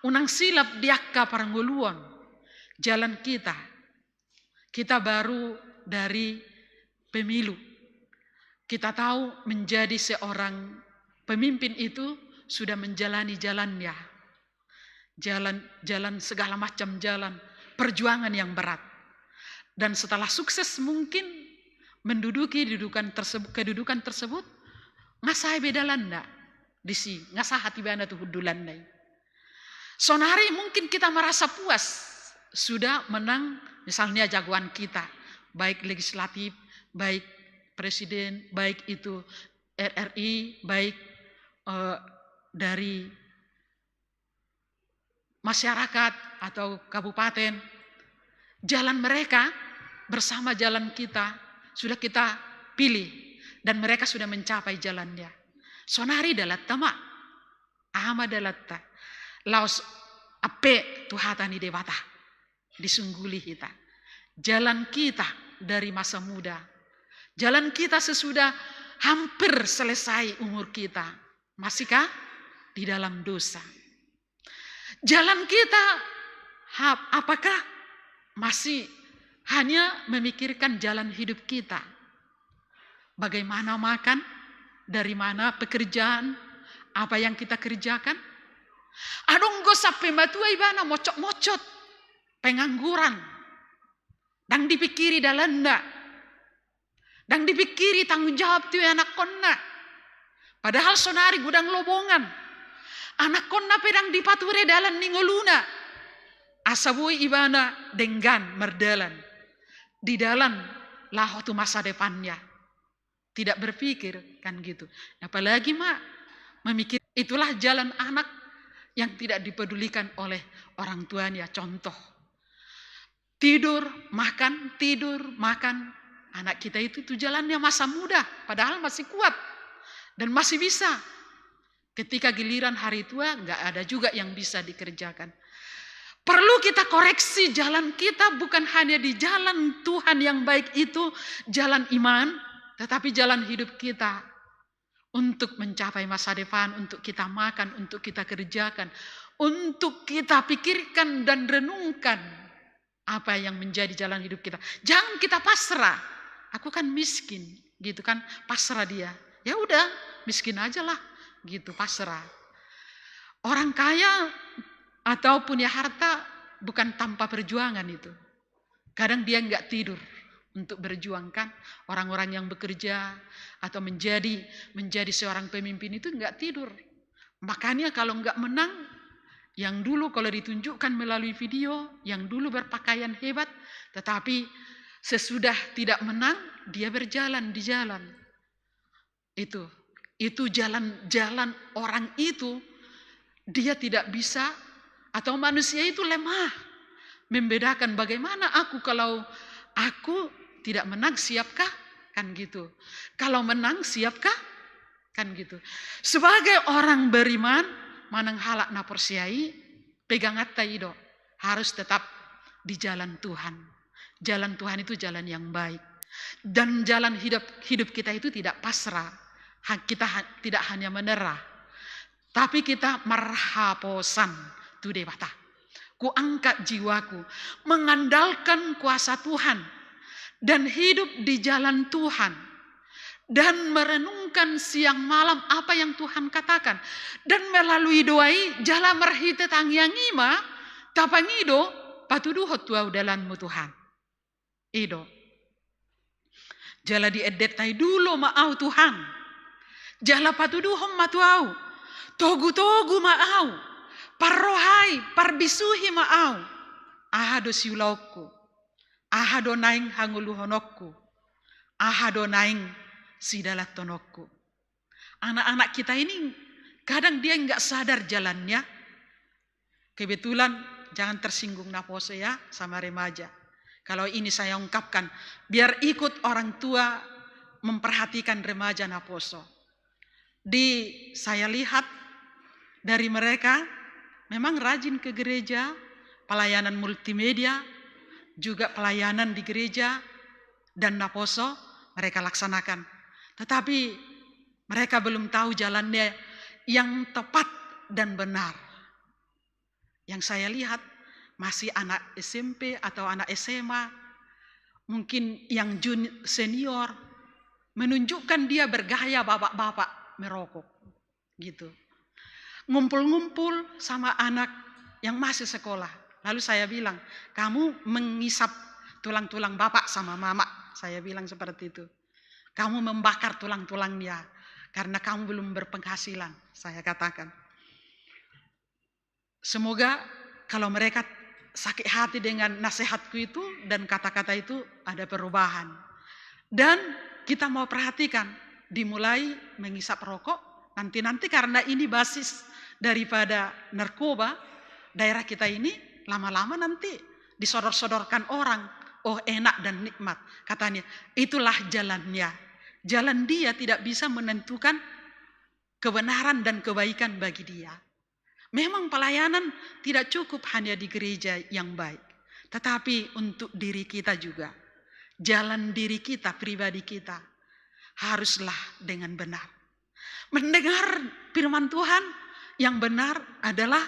unang silap di angka parngoluon. Jalan kita, kita baru dari pemilu. Kita tahu menjadi seorang pemimpin itu sudah menjalani jalannya. Jalan, jalan, segala macam jalan, perjuangan yang berat. Dan setelah sukses mungkin menduduki dudukan tersebut, kedudukan tersebut, nga sae be dalanna. Disi nga sahat ibana tu hundulanna i. Sonari mungkin kita merasa puas sudah menang misalnya jagoan kita, baik legislatif, baik presiden, baik itu R R I, baik eh, dari masyarakat atau kabupaten. Jalan mereka bersama jalan kita sudah kita pilih dan mereka sudah mencapai jalannya. Sonari dalanta ma, aha ma dalanta? Laos ampe tu hata ni Debata disungguli hita. Jalan kita dari masa muda, jalan kita sesudah hampir selesai umur kita, masihkah di dalam dosa? Jalan kita, ha- apakah masih hanya memikirkan jalan hidup kita? Bagaimana makan, dari mana pekerjaan, apa yang kita kerjakan? Adong do sampe matua ibana mocot-mocot, pengangguran, ndang dipikiri dalanna, ndang dipikiri tanggung jawab tu anakkonna. Padahal sonari godang lobongan. Anakkonna pe ndang dipature dalan ni ngoluna. Asa boi ibana denggan mardalan di dalan laho tu masa depannya. Tidak berpikir kan gitu. Apalagi ma memikir, itulah jalan anak yang tidak dipedulikan oleh orang tuanya. Contoh, tidur, makan, tidur, makan. Anak kita itu, itu jalannya masa muda, padahal masih kuat dan masih bisa. Ketika giliran hari tua, nggak ada juga yang bisa dikerjakan. Perlu kita koreksi jalan kita, bukan hanya di jalan Tuhan yang baik itu, jalan iman, tetapi jalan hidup kita untuk mencapai masa depan, untuk kita makan, untuk kita kerjakan, untuk kita pikirkan dan renungkan apa yang menjadi jalan hidup kita. Jangan kita pasrah. Aku kan miskin, gitu kan, pasrah dia. Ya udah, miskin aja lah, gitu, pasrah. Orang kaya atau punya harta bukan tanpa perjuangan itu. Kadang dia nggak tidur untuk berjuang kan. Orang-orang yang bekerja atau menjadi menjadi seorang pemimpin itu nggak tidur. Makanya kalau nggak menang, yang dulu kalau ditunjukkan melalui video, yang dulu berpakaian hebat, tetapi sesudah tidak menang, dia berjalan di jalan. Itu, itu jalan-jalan orang itu, dia tidak bisa, atau manusia itu lemah membedakan bagaimana aku kalau aku tidak menang, siapkah? Kan gitu. Kalau menang, siapkah? Kan gitu. Sebagai orang beriman, manang halak na porsea i, peganganta i do, harus tetap di jalan Tuhan. Jalan Tuhan itu jalan yang baik. Dan jalan hidup hidup kita itu tidak pasrah. Ha- Kita ha- tidak hanya menyerah, tapi kita marhaposan tu Debata. Kuangkat jiwaku, mengandalkan kuasa Tuhan, dan hidup di jalan Tuhan, dan merenungkan siang malam apa yang Tuhan katakan, dan melalui doa i jala marhite tangiang i ma tapangido patuduhon tu ahu dalanmu Tuhan. I do. Jala di endenta i, dulo ma ahu Tuhan. Jala patuduhon ma tu ahu, togu-togu ma ahu, parrohai, parbisuhi ma ahu. Aha do siulaonku? Aha do naeng hangoluhononku? Aha do naeng sidalanhononku? Anak-anak kita ini kadang dia nggak sadar jalannya. Kebetulan, jangan tersinggung naposo ya sama remaja. Kalau ini saya ungkapkan, biar ikut orang tua memperhatikan remaja naposo. Di saya lihat dari mereka memang rajin ke gereja, pelayanan multimedia, juga pelayanan di gereja dan naposo mereka laksanakan. Tetapi mereka belum tahu jalannya yang tepat dan benar. Yang saya lihat masih anak S M P atau anak S M A, mungkin yang jun- senior, menunjukkan dia bergaya bapak-bapak merokok, gitu. Ngumpul-ngumpul sama anak yang masih sekolah. Lalu saya bilang, "Kamu mengisap tulang-tulang bapak sama mama," saya bilang seperti itu. "Kamu membakar tulang-tulangnya. karena kamu belum berpenghasilan, saya katakan. Semoga kalau mereka sakit hati dengan nasihatku itu dan kata-kata itu, ada perubahan. Dan kita mau perhatikan, dimulai mengisap rokok, nanti-nanti karena ini basis daripada narkoba, daerah kita ini lama-lama nanti disodor-sodorkan orang, "Oh, enak dan nikmat," katanya. Itulah jalannya. Jalan dia tidak bisa menentukan kebenaran dan kebaikan bagi dia. Memang pelayanan tidak cukup hanya di gereja yang baik, tetapi untuk diri kita juga. Jalan diri kita, pribadi kita, haruslah dengan benar. Mendengar firman Tuhan yang benar adalah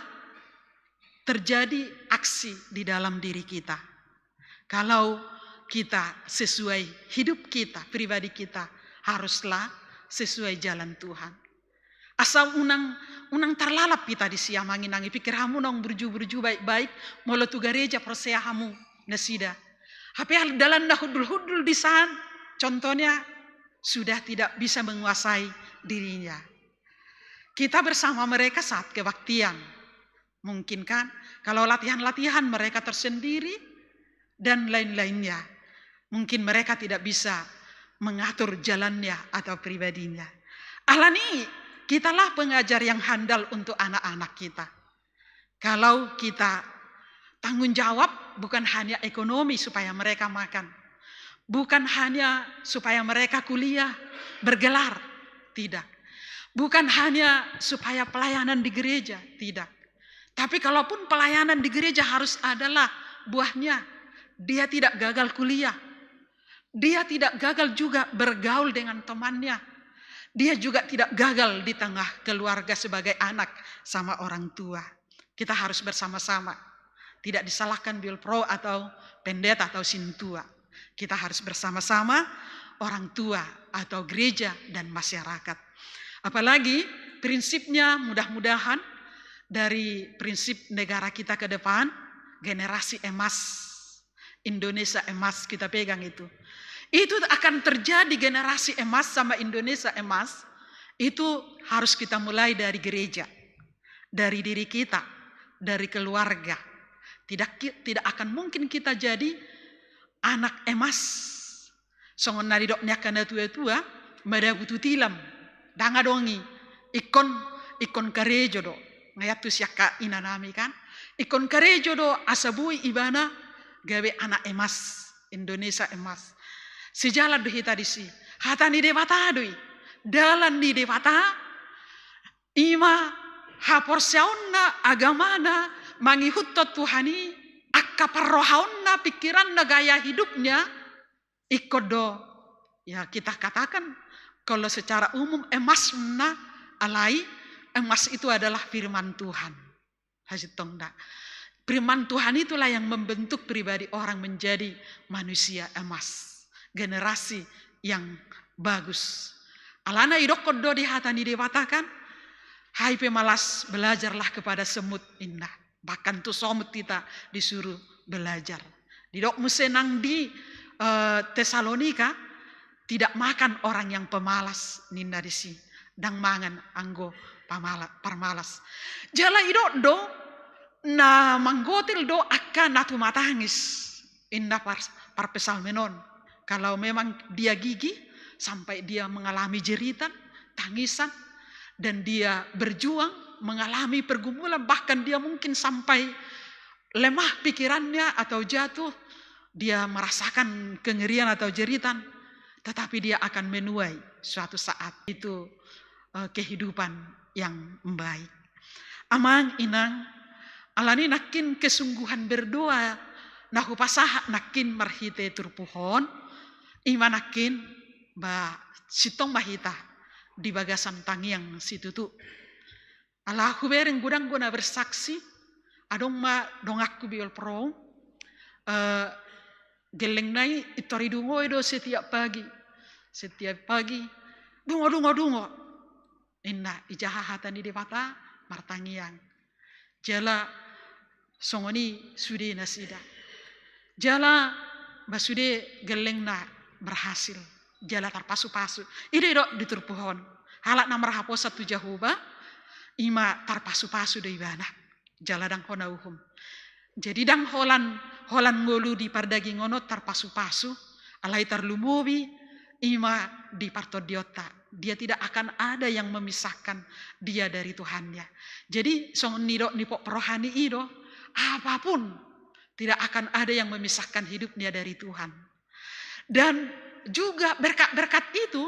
terjadi aksi di dalam diri kita. Kalau kita sesuai, hidup kita, pribadi kita, haruslah sesuai jalan Tuhan. Asa unang, unang tarlalap hita disi, amang inang, pikir hamu naung burju-burju baik-baik, molo tu gareja porsea hamu nasida. Hape dalan na hundul-hundul disan, contohnya, sudah tidak bisa menguasai dirinya. Kita bersama mereka saat kebaktian. Mungkin kan, kalau latihan-latihan mereka tersendiri dan lain-lainnya, mungkin mereka tidak bisa mengatur jalannya atau pribadinya. Alani, kitalah pengajar yang handal untuk anak-anak kita. Kalau kita tanggung jawab bukan hanya ekonomi supaya mereka makan, bukan hanya supaya mereka kuliah bergelar, tidak. Bukan hanya supaya pelayanan di gereja, tidak. Tapi kalaupun pelayanan di gereja harus adalah buahnya, dia tidak gagal kuliah, dia tidak gagal juga bergaul dengan temannya, dia juga tidak gagal di tengah keluarga sebagai anak sama orang tua. Kita harus bersama-sama. Tidak disalahkan biol pro atau pendeta atau sintua. Kita harus bersama-sama, orang tua atau gereja dan masyarakat. Apalagi prinsipnya, mudah-mudahan dari prinsip negara kita ke depan, generasi emas, Indonesia emas, kita pegang itu. Itu akan terjadi generasi emas sama Indonesia emas, itu harus kita mulai dari gereja, dari diri kita, dari keluarga. Tidak ki-, tidak akan mungkin kita jadi anak emas. Songon na nidok ni angka na tua-tua, madabu tu tilam, ndang adong i, ingkon, ingkon karejo do. Nga iat tu si angka inanami kan. Ingkon karejo do asa boi ibana gabe anak emas, Indonesia emas. Sejalan do hita disi. Hata ni Debata do i, dalan ni Debata, ima haporseaonna, agamana, mangihuthon Tuhan i, angka parrohaonna, pikiranna, gaya hidupnya, ingkon do, ya, kita katakan, kalau secara umum emasna, alai emas itu adalah firman Tuhan. Hasintongna. Firman Tuhan itulah yang membentuk pribadi orang menjadi manusia emas, generasi yang bagus. Alana idokkon do di hata ni Debata kan, "Hai pemalas, belajarlah kepada semut," inna. Bahkan tu somut hita disuruh belajar. Didok muse nang di, eh, Tesalonika, "Tidak makan orang yang pemalas," ninna disi. Ndang mangan anggo pamala-, parmalas. Jala idok do, na manggotil do angka na tumatangis, inna par-, parpsalmen on. Kalau memang dia gigih, sampai dia mengalami jeritan, tangisan, dan dia berjuang, mengalami pergumulan, bahkan dia mungkin sampai lemah pikirannya atau jatuh, dia merasakan kengerian atau jeritan, tetapi dia akan menuai suatu saat. Itu, eh, kehidupan yang baik. Amang, inang, alani nangkin kesungguhan berdoa na hupasahat nangkin marhite turpuk on, ima nangkin, ba, sintong ma hita di bagasan tangiang situtu. Ala hubereng godang do na bersaksi, adong ma donganku biol pro, eh, gellengna i intor idungoi do setiap pagi. Setiap pagi, "Dungo, dungo, dungo," inna, ijaha hata ni Debata, martangiang. Jala songon i sude nasida. Jala ba sude gellengna berhasil. Jala tarpasu-pasu. I do didok di turpuk on. Halak na marhaposan tu Jahowa, ima tarpasu-pasu do ibana. Jala ndang hona uhum. Jadi ndang holan, holan ngolu di pardagingon on tarpasu-pasu, alai tarlumobi ima di partondionta. Dia tidak akan ada yang memisahkan dia dari Tuhannya. Jadi songon nidok ni pop rohani i do, apapun tidak akan ada yang memisahkan hidupnya dari Tuhan. Dan juga berkat-berkat itu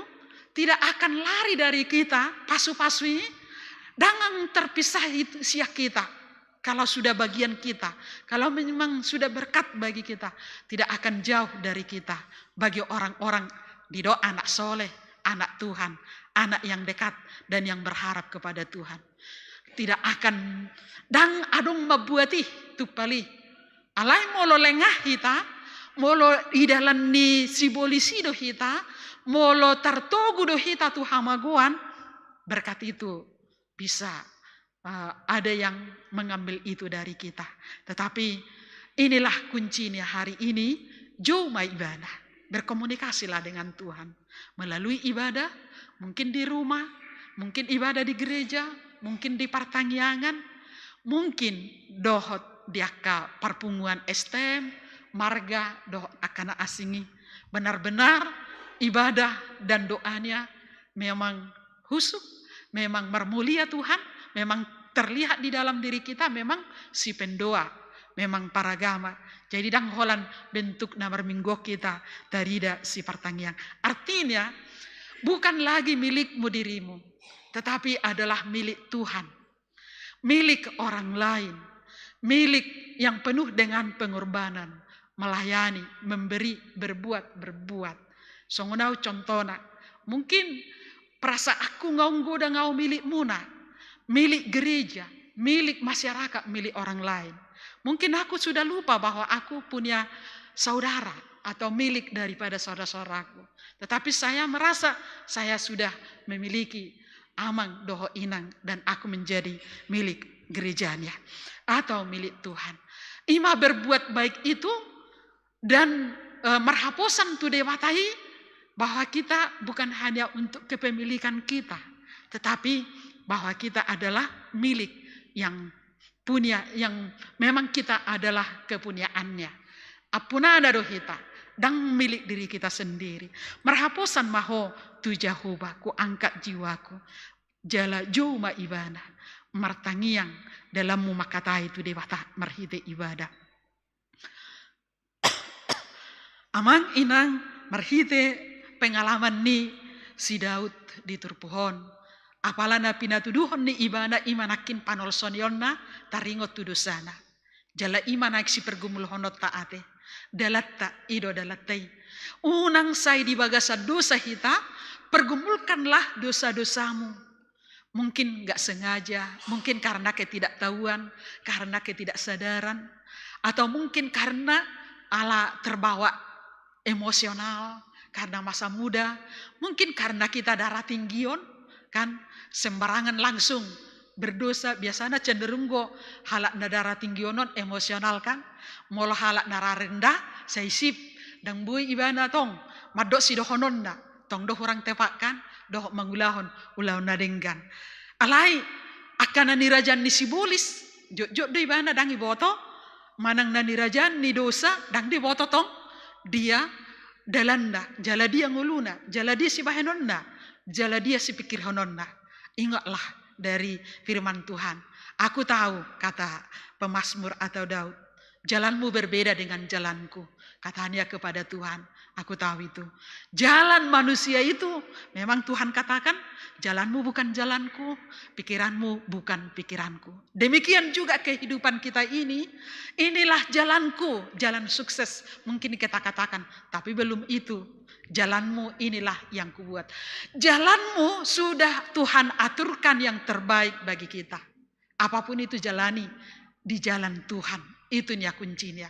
tidak akan lari dari kita, pasu-pasu ini, ndang terpisah itu sian kita. Kalau sudah bagian kita, kalau memang sudah berkat bagi kita, tidak akan jauh dari kita. Bagi orang-orang didok anak soleh, anak Tuhan, anak yang dekat dan yang berharap kepada Tuhan. Tidak akan, ndang adong mambuat i, tumpal i. Alai molo lengah hita, molo di dalan ni sibolis i do hita, molo tartogu do hita tu hamagoan, berkat itu bisa, eh, ada yang mengambil itu dari kita. Tetapi inilah kuncinya hari ini, jou ma ibana, berkomunikasilah dengan Tuhan melalui ibadah, mungkin di rumah, mungkin ibadah di gereja, mungkin di partangiangan, mungkin dohot di angka parpunguan S T M, marga, dohot angka na asing i. Benar-benar ibadah dan doanya memang husuk, memang marmulia Tuhan, memang terlihat di dalam diri kita, memang sipendoa, memang paragama. Jadi ndang holan bentuk na marminggu on hita tarida sipartangiang. Artinya, bukan lagi milikmu dirimu, tetapi adalah milik Tuhan. Milik orang lain. Milik yang penuh dengan pengorbanan. Melayani, memberi, berbuat, berbuat. Songon au contohna. Mungkin perasaanku nga unggodang au milikmuna. Milik gereja, milik masyarakat, milik orang lain. Mungkin aku sudah lupa bahwa aku punya saudara atau milik daripada saudara-saudaraku. Tetapi saya merasa saya sudah memiliki amang dohot inang dan aku menjadi milik gerejanya atau milik Tuhan. Ima berbuat baik itu dan, eh, marhaposan tu Debata i bahwa kita bukan hanya untuk kepemilikan kita, tetapi bahwa kita adalah milik yang punya, yang memang kita adalah kepunyaannya. Ampunana do hita, ndang milik diri kita sendiri. Marhaposan ma ho tu Jahowa, kuangkat jiwaku. Jala jou ma ibana, martangiang dalanmu mangkatai tu Debata marhite ibadah. Amang inang, marhite pengalaman ni si Daud di turpuk on, apala na pinatuduhon ni ibana ima nangkin panolsonionna taringot tu dosana. Jala ima naeng sipergumulhononta ate. Dalanta, i do dalanta i. Unang sai di bagasan dosa hita, pergumulkanlah dosa-dosamu. Mungkin nggak sengaja, mungkin karena ketidaktahuan, karena ketidaksadaran, atau mungkin karena ala terbawa emosional, karena masa muda, mungkin karena kita darah tinggion, kan, sembarangan langsung berdosa, biasana cenderung do halak na darah tinggion on emosional, kan, molo halak na darah rendah, sai sip, ndang boi ibana tong mandok sidohononna, tong do hurang tepat, kan, dohot mangulahon ulaon na denggan. Alai, angka na nirajaan ni sibolis, jotjot do ibana ndang diboto, manang na nirajaan ni dosa, ndang diboto tong, dia dalanna, jala dia ngoluna, jala dia sibahenonna, jala dia sipikirhononna. Ingatlah dari firman Tuhan. Aku tahu, kata pemazmur atau Daud, jalanmu berbeda dengan jalanku. Katanya kepada Tuhan, aku tahu itu. Jalan manusia itu, memang Tuhan katakan, jalanmu bukan jalanku, pikiranmu bukan pikiranku. Demikian juga kehidupan kita ini, inilah jalanku, jalan sukses. Mungkin kita katakan, tapi belum itu. Jalanmu inilah yang kubuat. Jalanmu sudah Tuhan aturkan yang terbaik bagi kita. Apapun itu jalani di jalan Tuhan. Itu nia kuncinya.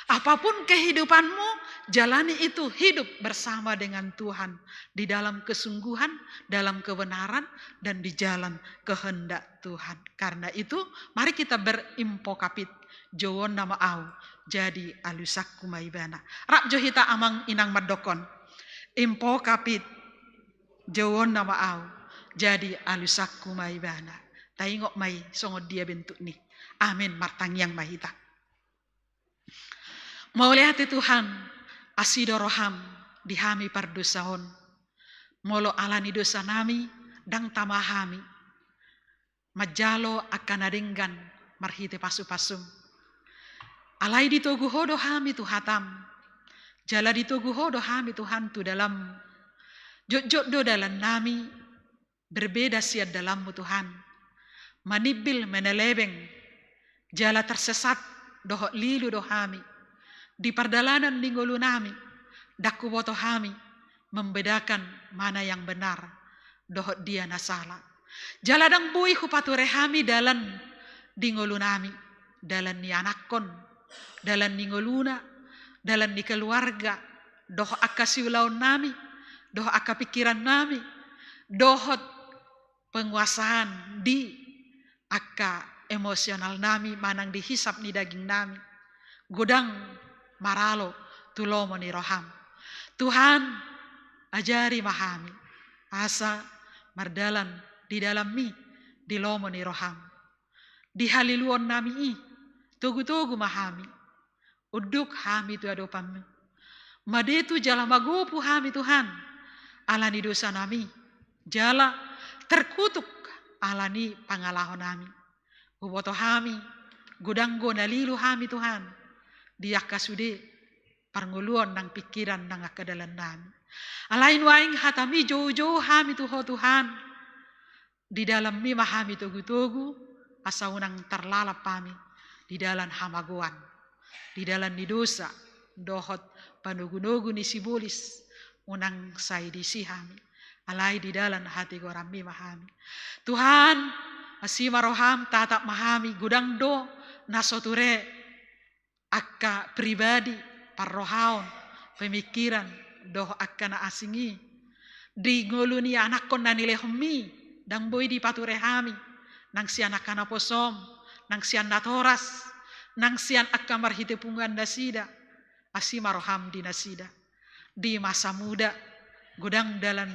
Apapun kehidupanmu, jalani itu hidup bersama dengan Tuhan. Di dalam kesungguhan, dalam kebenaran, dan di jalan kehendak Tuhan. Karena itu, mari kita berimpokapit. Jouonna ma au, jadi alusangku ma ibana. Rap jo hita amang inang mandokkon. Impokapit. Jouonna ma au, jadi alusangku ma ibana. Taingot ma i songon dia bentuk ni. Amin. Martangiang ma hita. Mauliate Tuhan, asi do roham di hami pardosa on. Molo ala ni dosa nami, ndang tama hami manjalo angka na denggan marhite pasu-pasum. Alai ditogu Ho do hami tu hatam. Jala ditogu Ho do hami Tuhan tu dalam. Jotjot do dalan nami, berbeda sian dalanmu Tuhan. Manimbil menelebeng, jala tersesat dohot lilu do hami. Di pardalanan ni ngolu nami, ndang huboto hami membedakan mana yang benar dohot dia na sala. Jala ndang boi hupature hami dalan di ngolu nami, dalan ni anakkon, dalan ni ngoluna, dalan ni keluarga, dohot angka siulaon nami, dohot angka pikiran nami, dohot penguasaan di angka emosional nami manang di hisap ni daging nami. Godang maralo tu lomo ni roham. Tuhan, ajari ma hami asa mardalan di dalanmi, di lomo ni roham. Di haliluon nami i, togu-togu ma hami. Unduk hami tu adopanmu. Madetu jala magopu hami Tuhan, ala ni dosa nami. Jala terkutuk ala ni pangalaho nami. Huboto hami, godang do na lilu hami Tuhan. Di angka sude parngoluon nang pikiran nang angka dalan nami. Alai nuaeng hatami joujou hami tu Ho Tuhan. Di dalanmi ma hami togu-togu, asa unang tarlalap hami di dalan hamagoan, di dalan ni dosa, dohot panogu-nogu ni sibolis, unang sai disi hami, alai di dalan hatigoranmi ma hami. Tuhan, asi ma roham, tatap ma hami, godang do na so ture angka pribadi, parrohaon, pemikiran, dohot angka na asing i. Di ngolu ni anakkon na nilehonmi, ndang boi dipature hami, nang sian angka naposom, nang sian natoras, nang sian angka marhite punguan nasida, asi ma roham di nasida. Di masa muda, godang dalan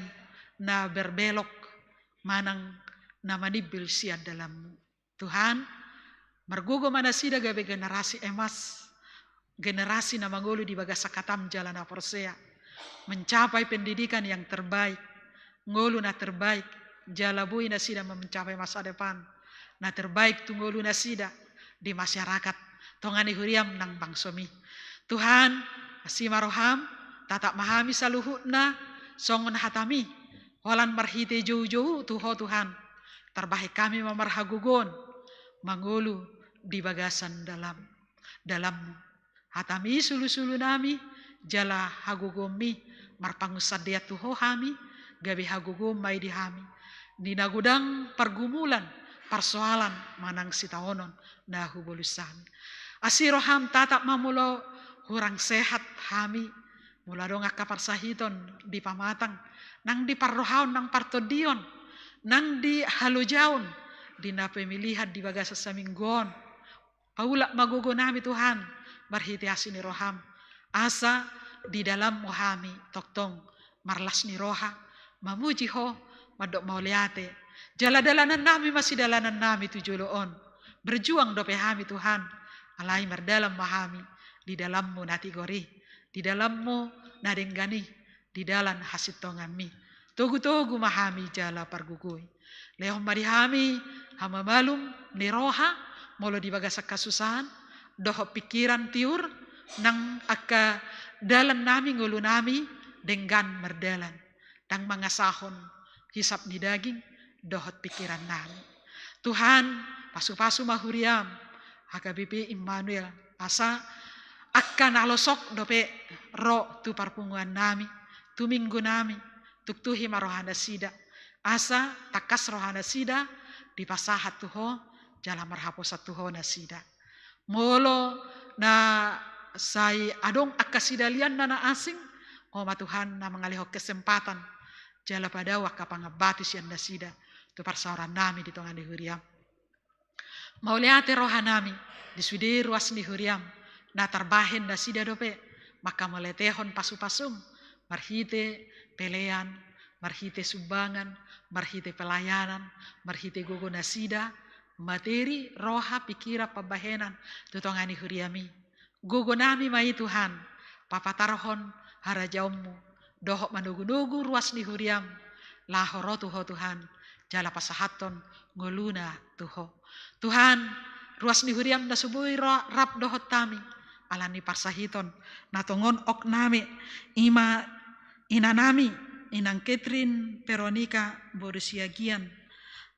na berbelok, manang na manimbil sian dalanmu. Tuhan, margogo ma nasida gabe generasi emas, generasi na mangolu di bagasan hatam jala na porsea, mencapai pendidikan yang terbaik, ngolu na terbaik, jala boi nasida mencapai masa depan na terbaik tu ngolu nasida di masyarakat tonga ni huriam nang bangsomi. Tuhan, asi ma roham, tatap ma hami saluhutna, songon hatami, holan marhite joujou tu Ho Tuhan, tarbahen hami ma marhagogoon mangolu di bagasan dalam, dalanmu. Hatami sulu-sulu nami, jala hagogoonmi marpangunsandean tu Ho hami, gabe hagogoon ma i di hami. Di na godang pargumulan, parsoalan, manang sitaonon na hubolus hami. Asi roham, tatap ma molo hurang sehat hami, molo adong angka parsahiton di pamatang, nang di parrohaon nang partondion, nang di halojaon, di na pemilihan di bagasan saminggu on. Paulak ma gogo nami Tuhan, marhite asi ni roham. Asa di dalanmu hami tongtong marlas ni roha, mamuji Ho, mandok mauliate. Jala dalanan nami ma sidalanan nami tu jolo on. Berjuang dope hami Tuhan, alai mardalan ma hami di dalanmu na tigor i, di dalanmu na denggan i, di dalan hasintonganmi. Togu-togu ma hami jala pargogoi. Lehon ma di hami hamamalum ni roha, molo di bagasan hasusahan, dohot pikiran tiur, nang angka dalan nami, ngolu nami, denggan mardalan. Ndang mangasahon hisap ni daging, dohot pikiran nami. Tuhan, pasu-pasu ma huriam, H K B P Immanuel, asa angka na losok dope ro tu parpunguan nami, tu minggu nami, tuktuhi ma roha nasida, asa tangkas roha nasida, dipasahat tu Ho, jala marhaposan tu Ho nasida. Molo na sai adong angka sidalianna na asing, Ho ma Tuhan na mangalehon kesempatan, jala padao angka pangambati sian nasida, tu parsaoran nami di tonga ni huriam. Mauliate roha nami, di sude ruas ni huriam, na tarbahen nasida dope, mangkamauliatehon pasu-pasum, marhite pelean, marhite sumbangan, marhite pelayanan, marhite gogo nasida, materi, roha, pikiran, pambahenan, tu tonga ni huriami. Gogonami ma i Tuhan, papatarhon harajaonmu, dohot manogunogu ruas ni huriam, laho ro tu ho Tuhan, jala pasahathon ngoluna tu ho. Tuhan, ruas ni huriam na so boi ro-, rap dohot hami, ala ni parsahiton, na tongon oknami, ima inanami, inang Catherine Veronica boru Siagian,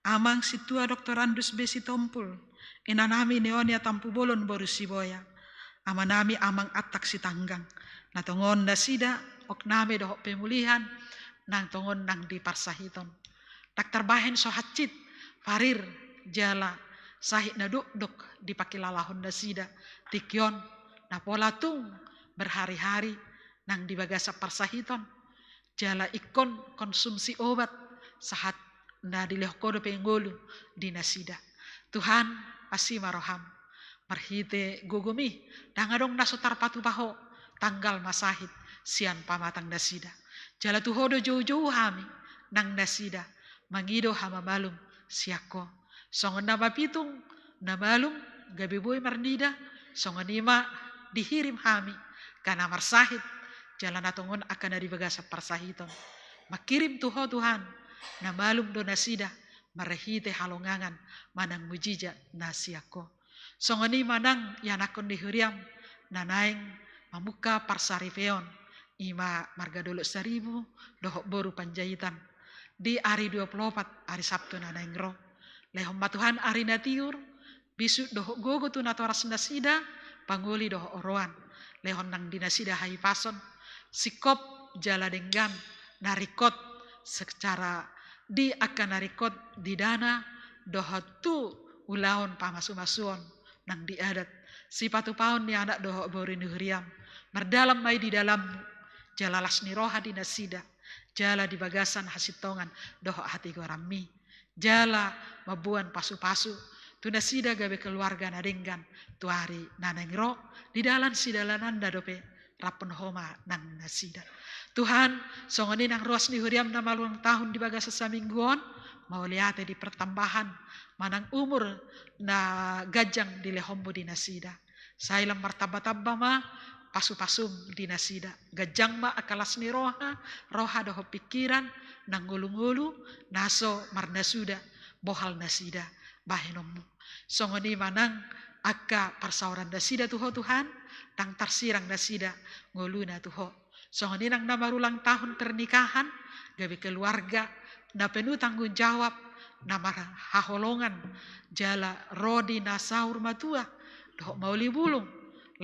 amang sintua doktorandus B Sitompul, inanami Neonia Tampubolon boru Siboya, amanami amang Attak Sitanggang, na tongon nasida, oknami dohot pemulihan, nang tongon nang di parsahiton. Ndang tarbahen so hansit, parir, jala, sahit na dokdok dipakilalahon nasida, tingki on, na pola tung, berhari-hari, nang di bagasan parsahiton, jala ingkon konsumsi obat, sahat na dilehon ho dope ngolu di nasida. Tuhan, asi ma roham, marhite gogomi, ndang adong na so tarpatupa ho, tanggal ma sahit, sian pamatang nasida. Jala tu ho do joujou hami, nang nasida, mangido hamamalum, sian ho. Songon na mapitung, na malum, gabe boi marnida, songon i ma dihirim hami, angka na marsahit, jala na tongon angka na di bagasan parsahiton. Mangkirim tu ho Tuhan, na malum do nasida, marhite halongangan, manang mujizat na sian ho. Songon i ma nang ianakhon ni huriam, na naeng mamungka parsaripeon, ima marga Dolok Saribu, dohot boru Panjaitan. Di ari dua pulu opat, ari Sabtu na naeng ro. Lehon ma Tuhan ari na tiur, bisuk dohot gogo tu natoras nasida, pangoli dohot oroan. Lehon nang di nasida hahipason, singkop jala denggan, na ringkot secara di angka na ringkot di dana, dohot tu ulaon pamasumasuon, nang di adat. Sipatupaon ni anak dohot boru ni huriam. Mardalan ma i di dalanmu. Jala las ni roha di nasida. Jala di bagasan hasintongan dohot hatigoranmi. Jala mamboan pasupasu. Tu nasida gabe keluarga na denggan. Tu ari na naeng ro. Di dalan sidalananna dope. Raphon ho ma nang nasida. Tuhan, songon i nang ruas ni huriam na marulang tahun di bagasan saminggu on, mauliate di pertambahan, manang umur na ganjang dilehonmu di nasida. Sai lam martambatamba ma, pasupasum di nasida. Ganjang ma angka las ni roha, roha dohot pikiran, nang ngolungolu, na so marnasuda, bohal nasida, bahenonmu. Songon i ma nang angka parsaoran nasida tu ho Tuhan, ndang tarsirang nasida ngoluna tu ho. Songon i nang na marulang tahun pernikahan, gabe keluarga, na penuh tanggung jawab, na marhaholongan, jala ro di na saur matua, dohot mauli bulung,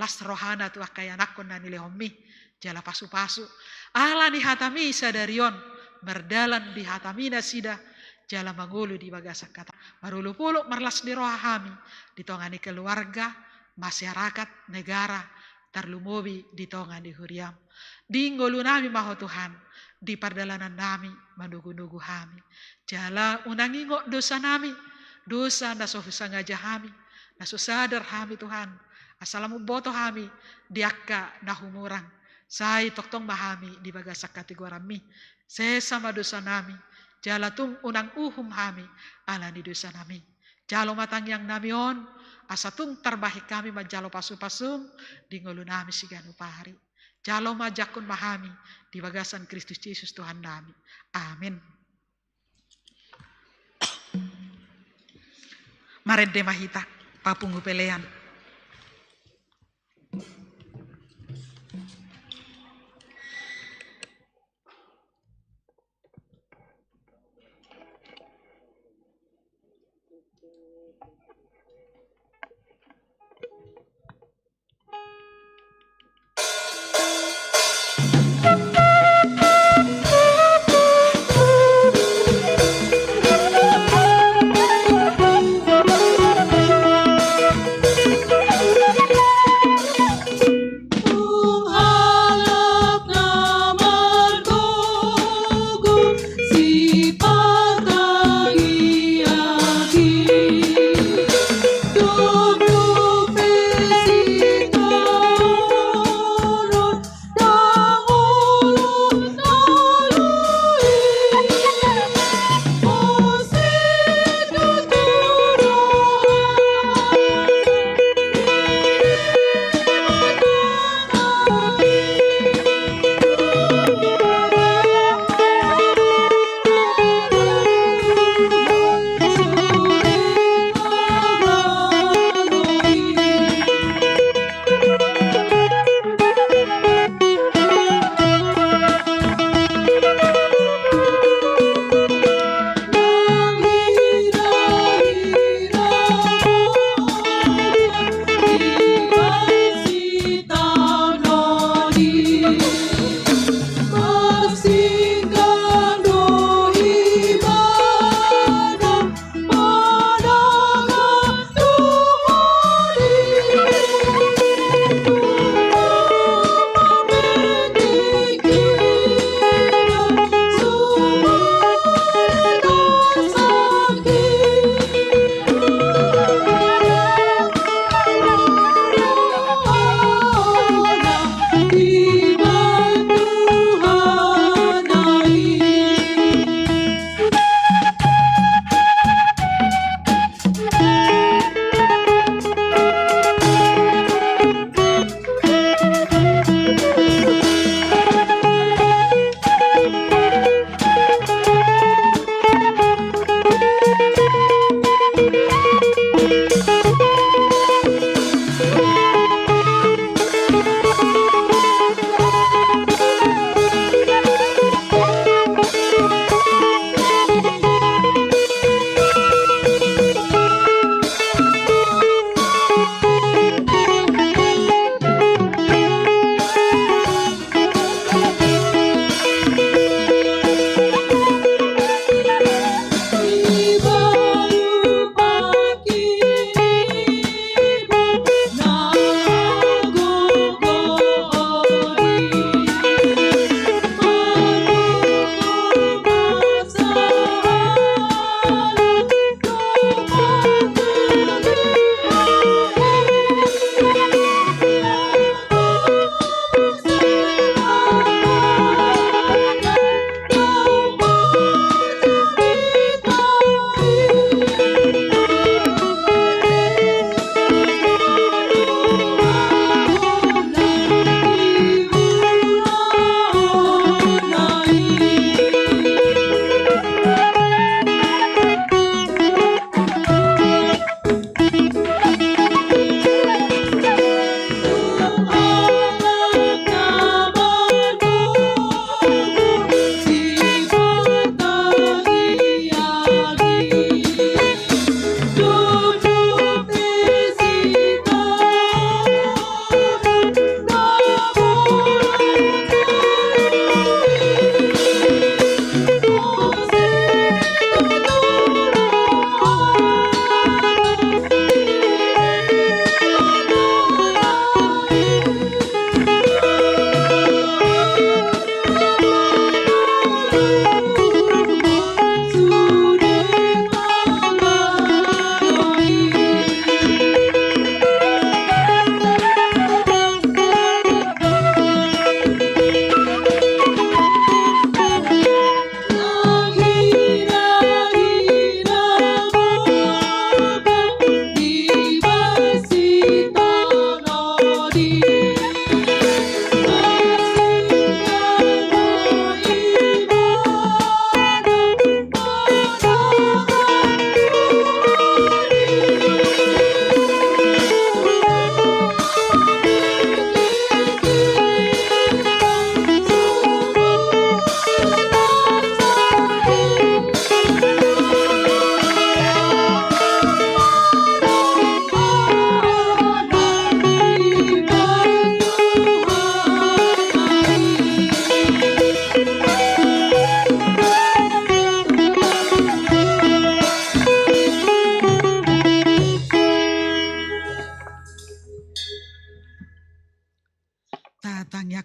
las rohana tu angka ianakhon na nilehonmi, jala pasupasu. Ala ni hatami sadari on, mardalan di hatami nasida, jala mangolu di bagasan hata. Marolopolop marlas ni roha hami, di tonga ni keluarga, masyarakat, negara, tarlumobi di tonga ni huriam. Di ngolunami ma ho Tuhan, di pardalanannami, manogunogu hami. Jala unang ingot dosanami, dosa na so husangaja hami, na so sadar hami Tuhan, asa lam umboto hami, di angka na humurang. Sai tongtong ma hami di bagasan hatigoranmi. Sesa ma dosanami, jala tung unang uhum hami ala ni dosanami. Jalo ma tangiangnami on, asa tung tarbahen hami manjalo pasupasum di ngolunami siganup ari. Jalo ma jangkon ma hami di bagasan Kristus Jesus Tuhannami. Amin. Marende ma hita, papungu pelean.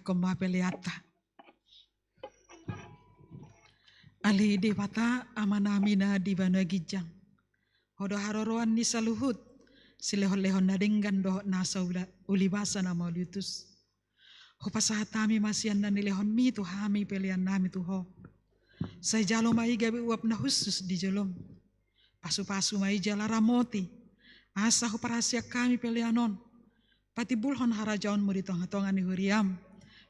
Dokkon ma peleanta. Ale Debata, Amanami na di banua ginjang, Ho do haroroan ni saluhut silehonlehon na denggan dohot nasa ula-, ulibasa na mauliutus. Hupasahat hami ma sian na nilehonMi tu hami peleannami tu Ho. Sai jalo ma i gabe uap na hushus di joloM. Pasupasu ma i jala ramoti, asa huparhaseang hami pelean on patimbulhon harajaonMu di tongatonga ni huriaM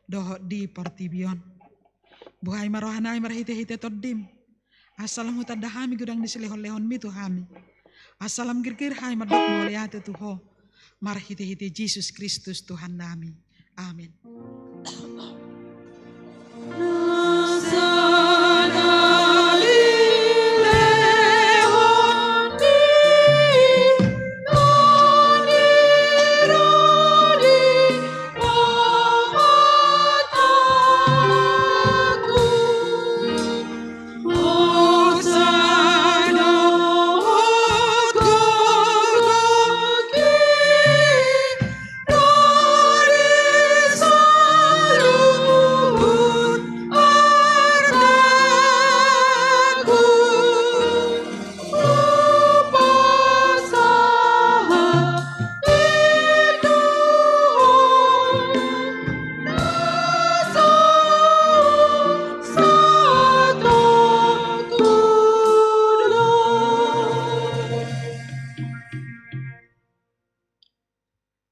dohot di portibi on. Buhai ma rohanami marhitehite TondiM, asa lam hutanda hami godang ni silehonlehonMi tu hami, asa lam girgir hami mandok mauliate tu Ho, marhitehite Jesus Kristus Tuhannami. Amen.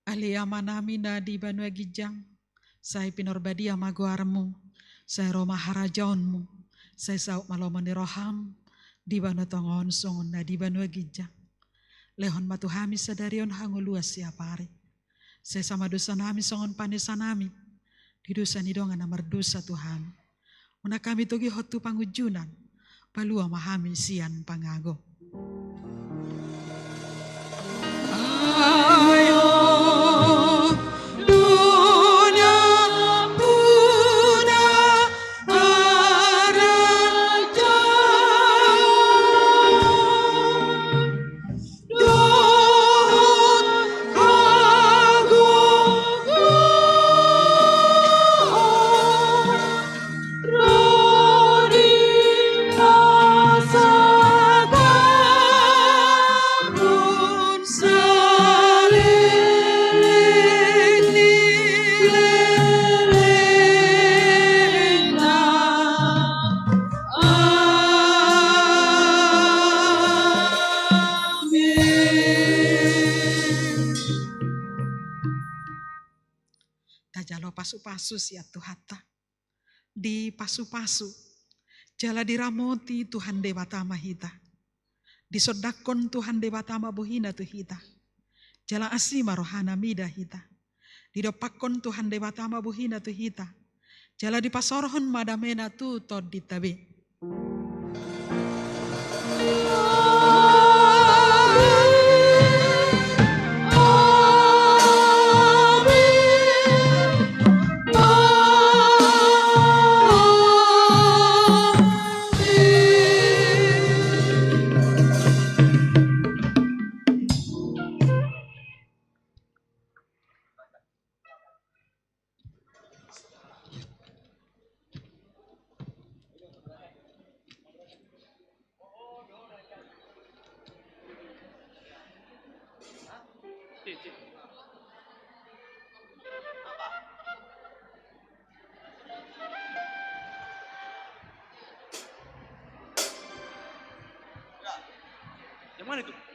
Ale Amanami na di banua ginjang, sai pinarbadia ma goarMu, sai ro ma harajaonMu, sai saut ma lomo ni rohaM di banua tonga on songon na di banua ginjang. Lehon ma tu hami sadari on hangoluan siapari. Sesa ma dosanami songon panesanami di dosa ni dongan na mardosa tu hami. Unang hami togihon tu pangunjunan, palua ma hami sian pangago. Amen. Tajalo pasupasu sian Tuhanta. Dipasupasu jala diramoti Tuhan Debata ma hita. Disondangkon Tuhan Debata ma bohina tu hita, jala asi ma rohana mida hita. Didompakkon Tuhan Debata ma bohina tu hita, jala dipasaorhon ma damena tu tondinta be. Yang mana itu?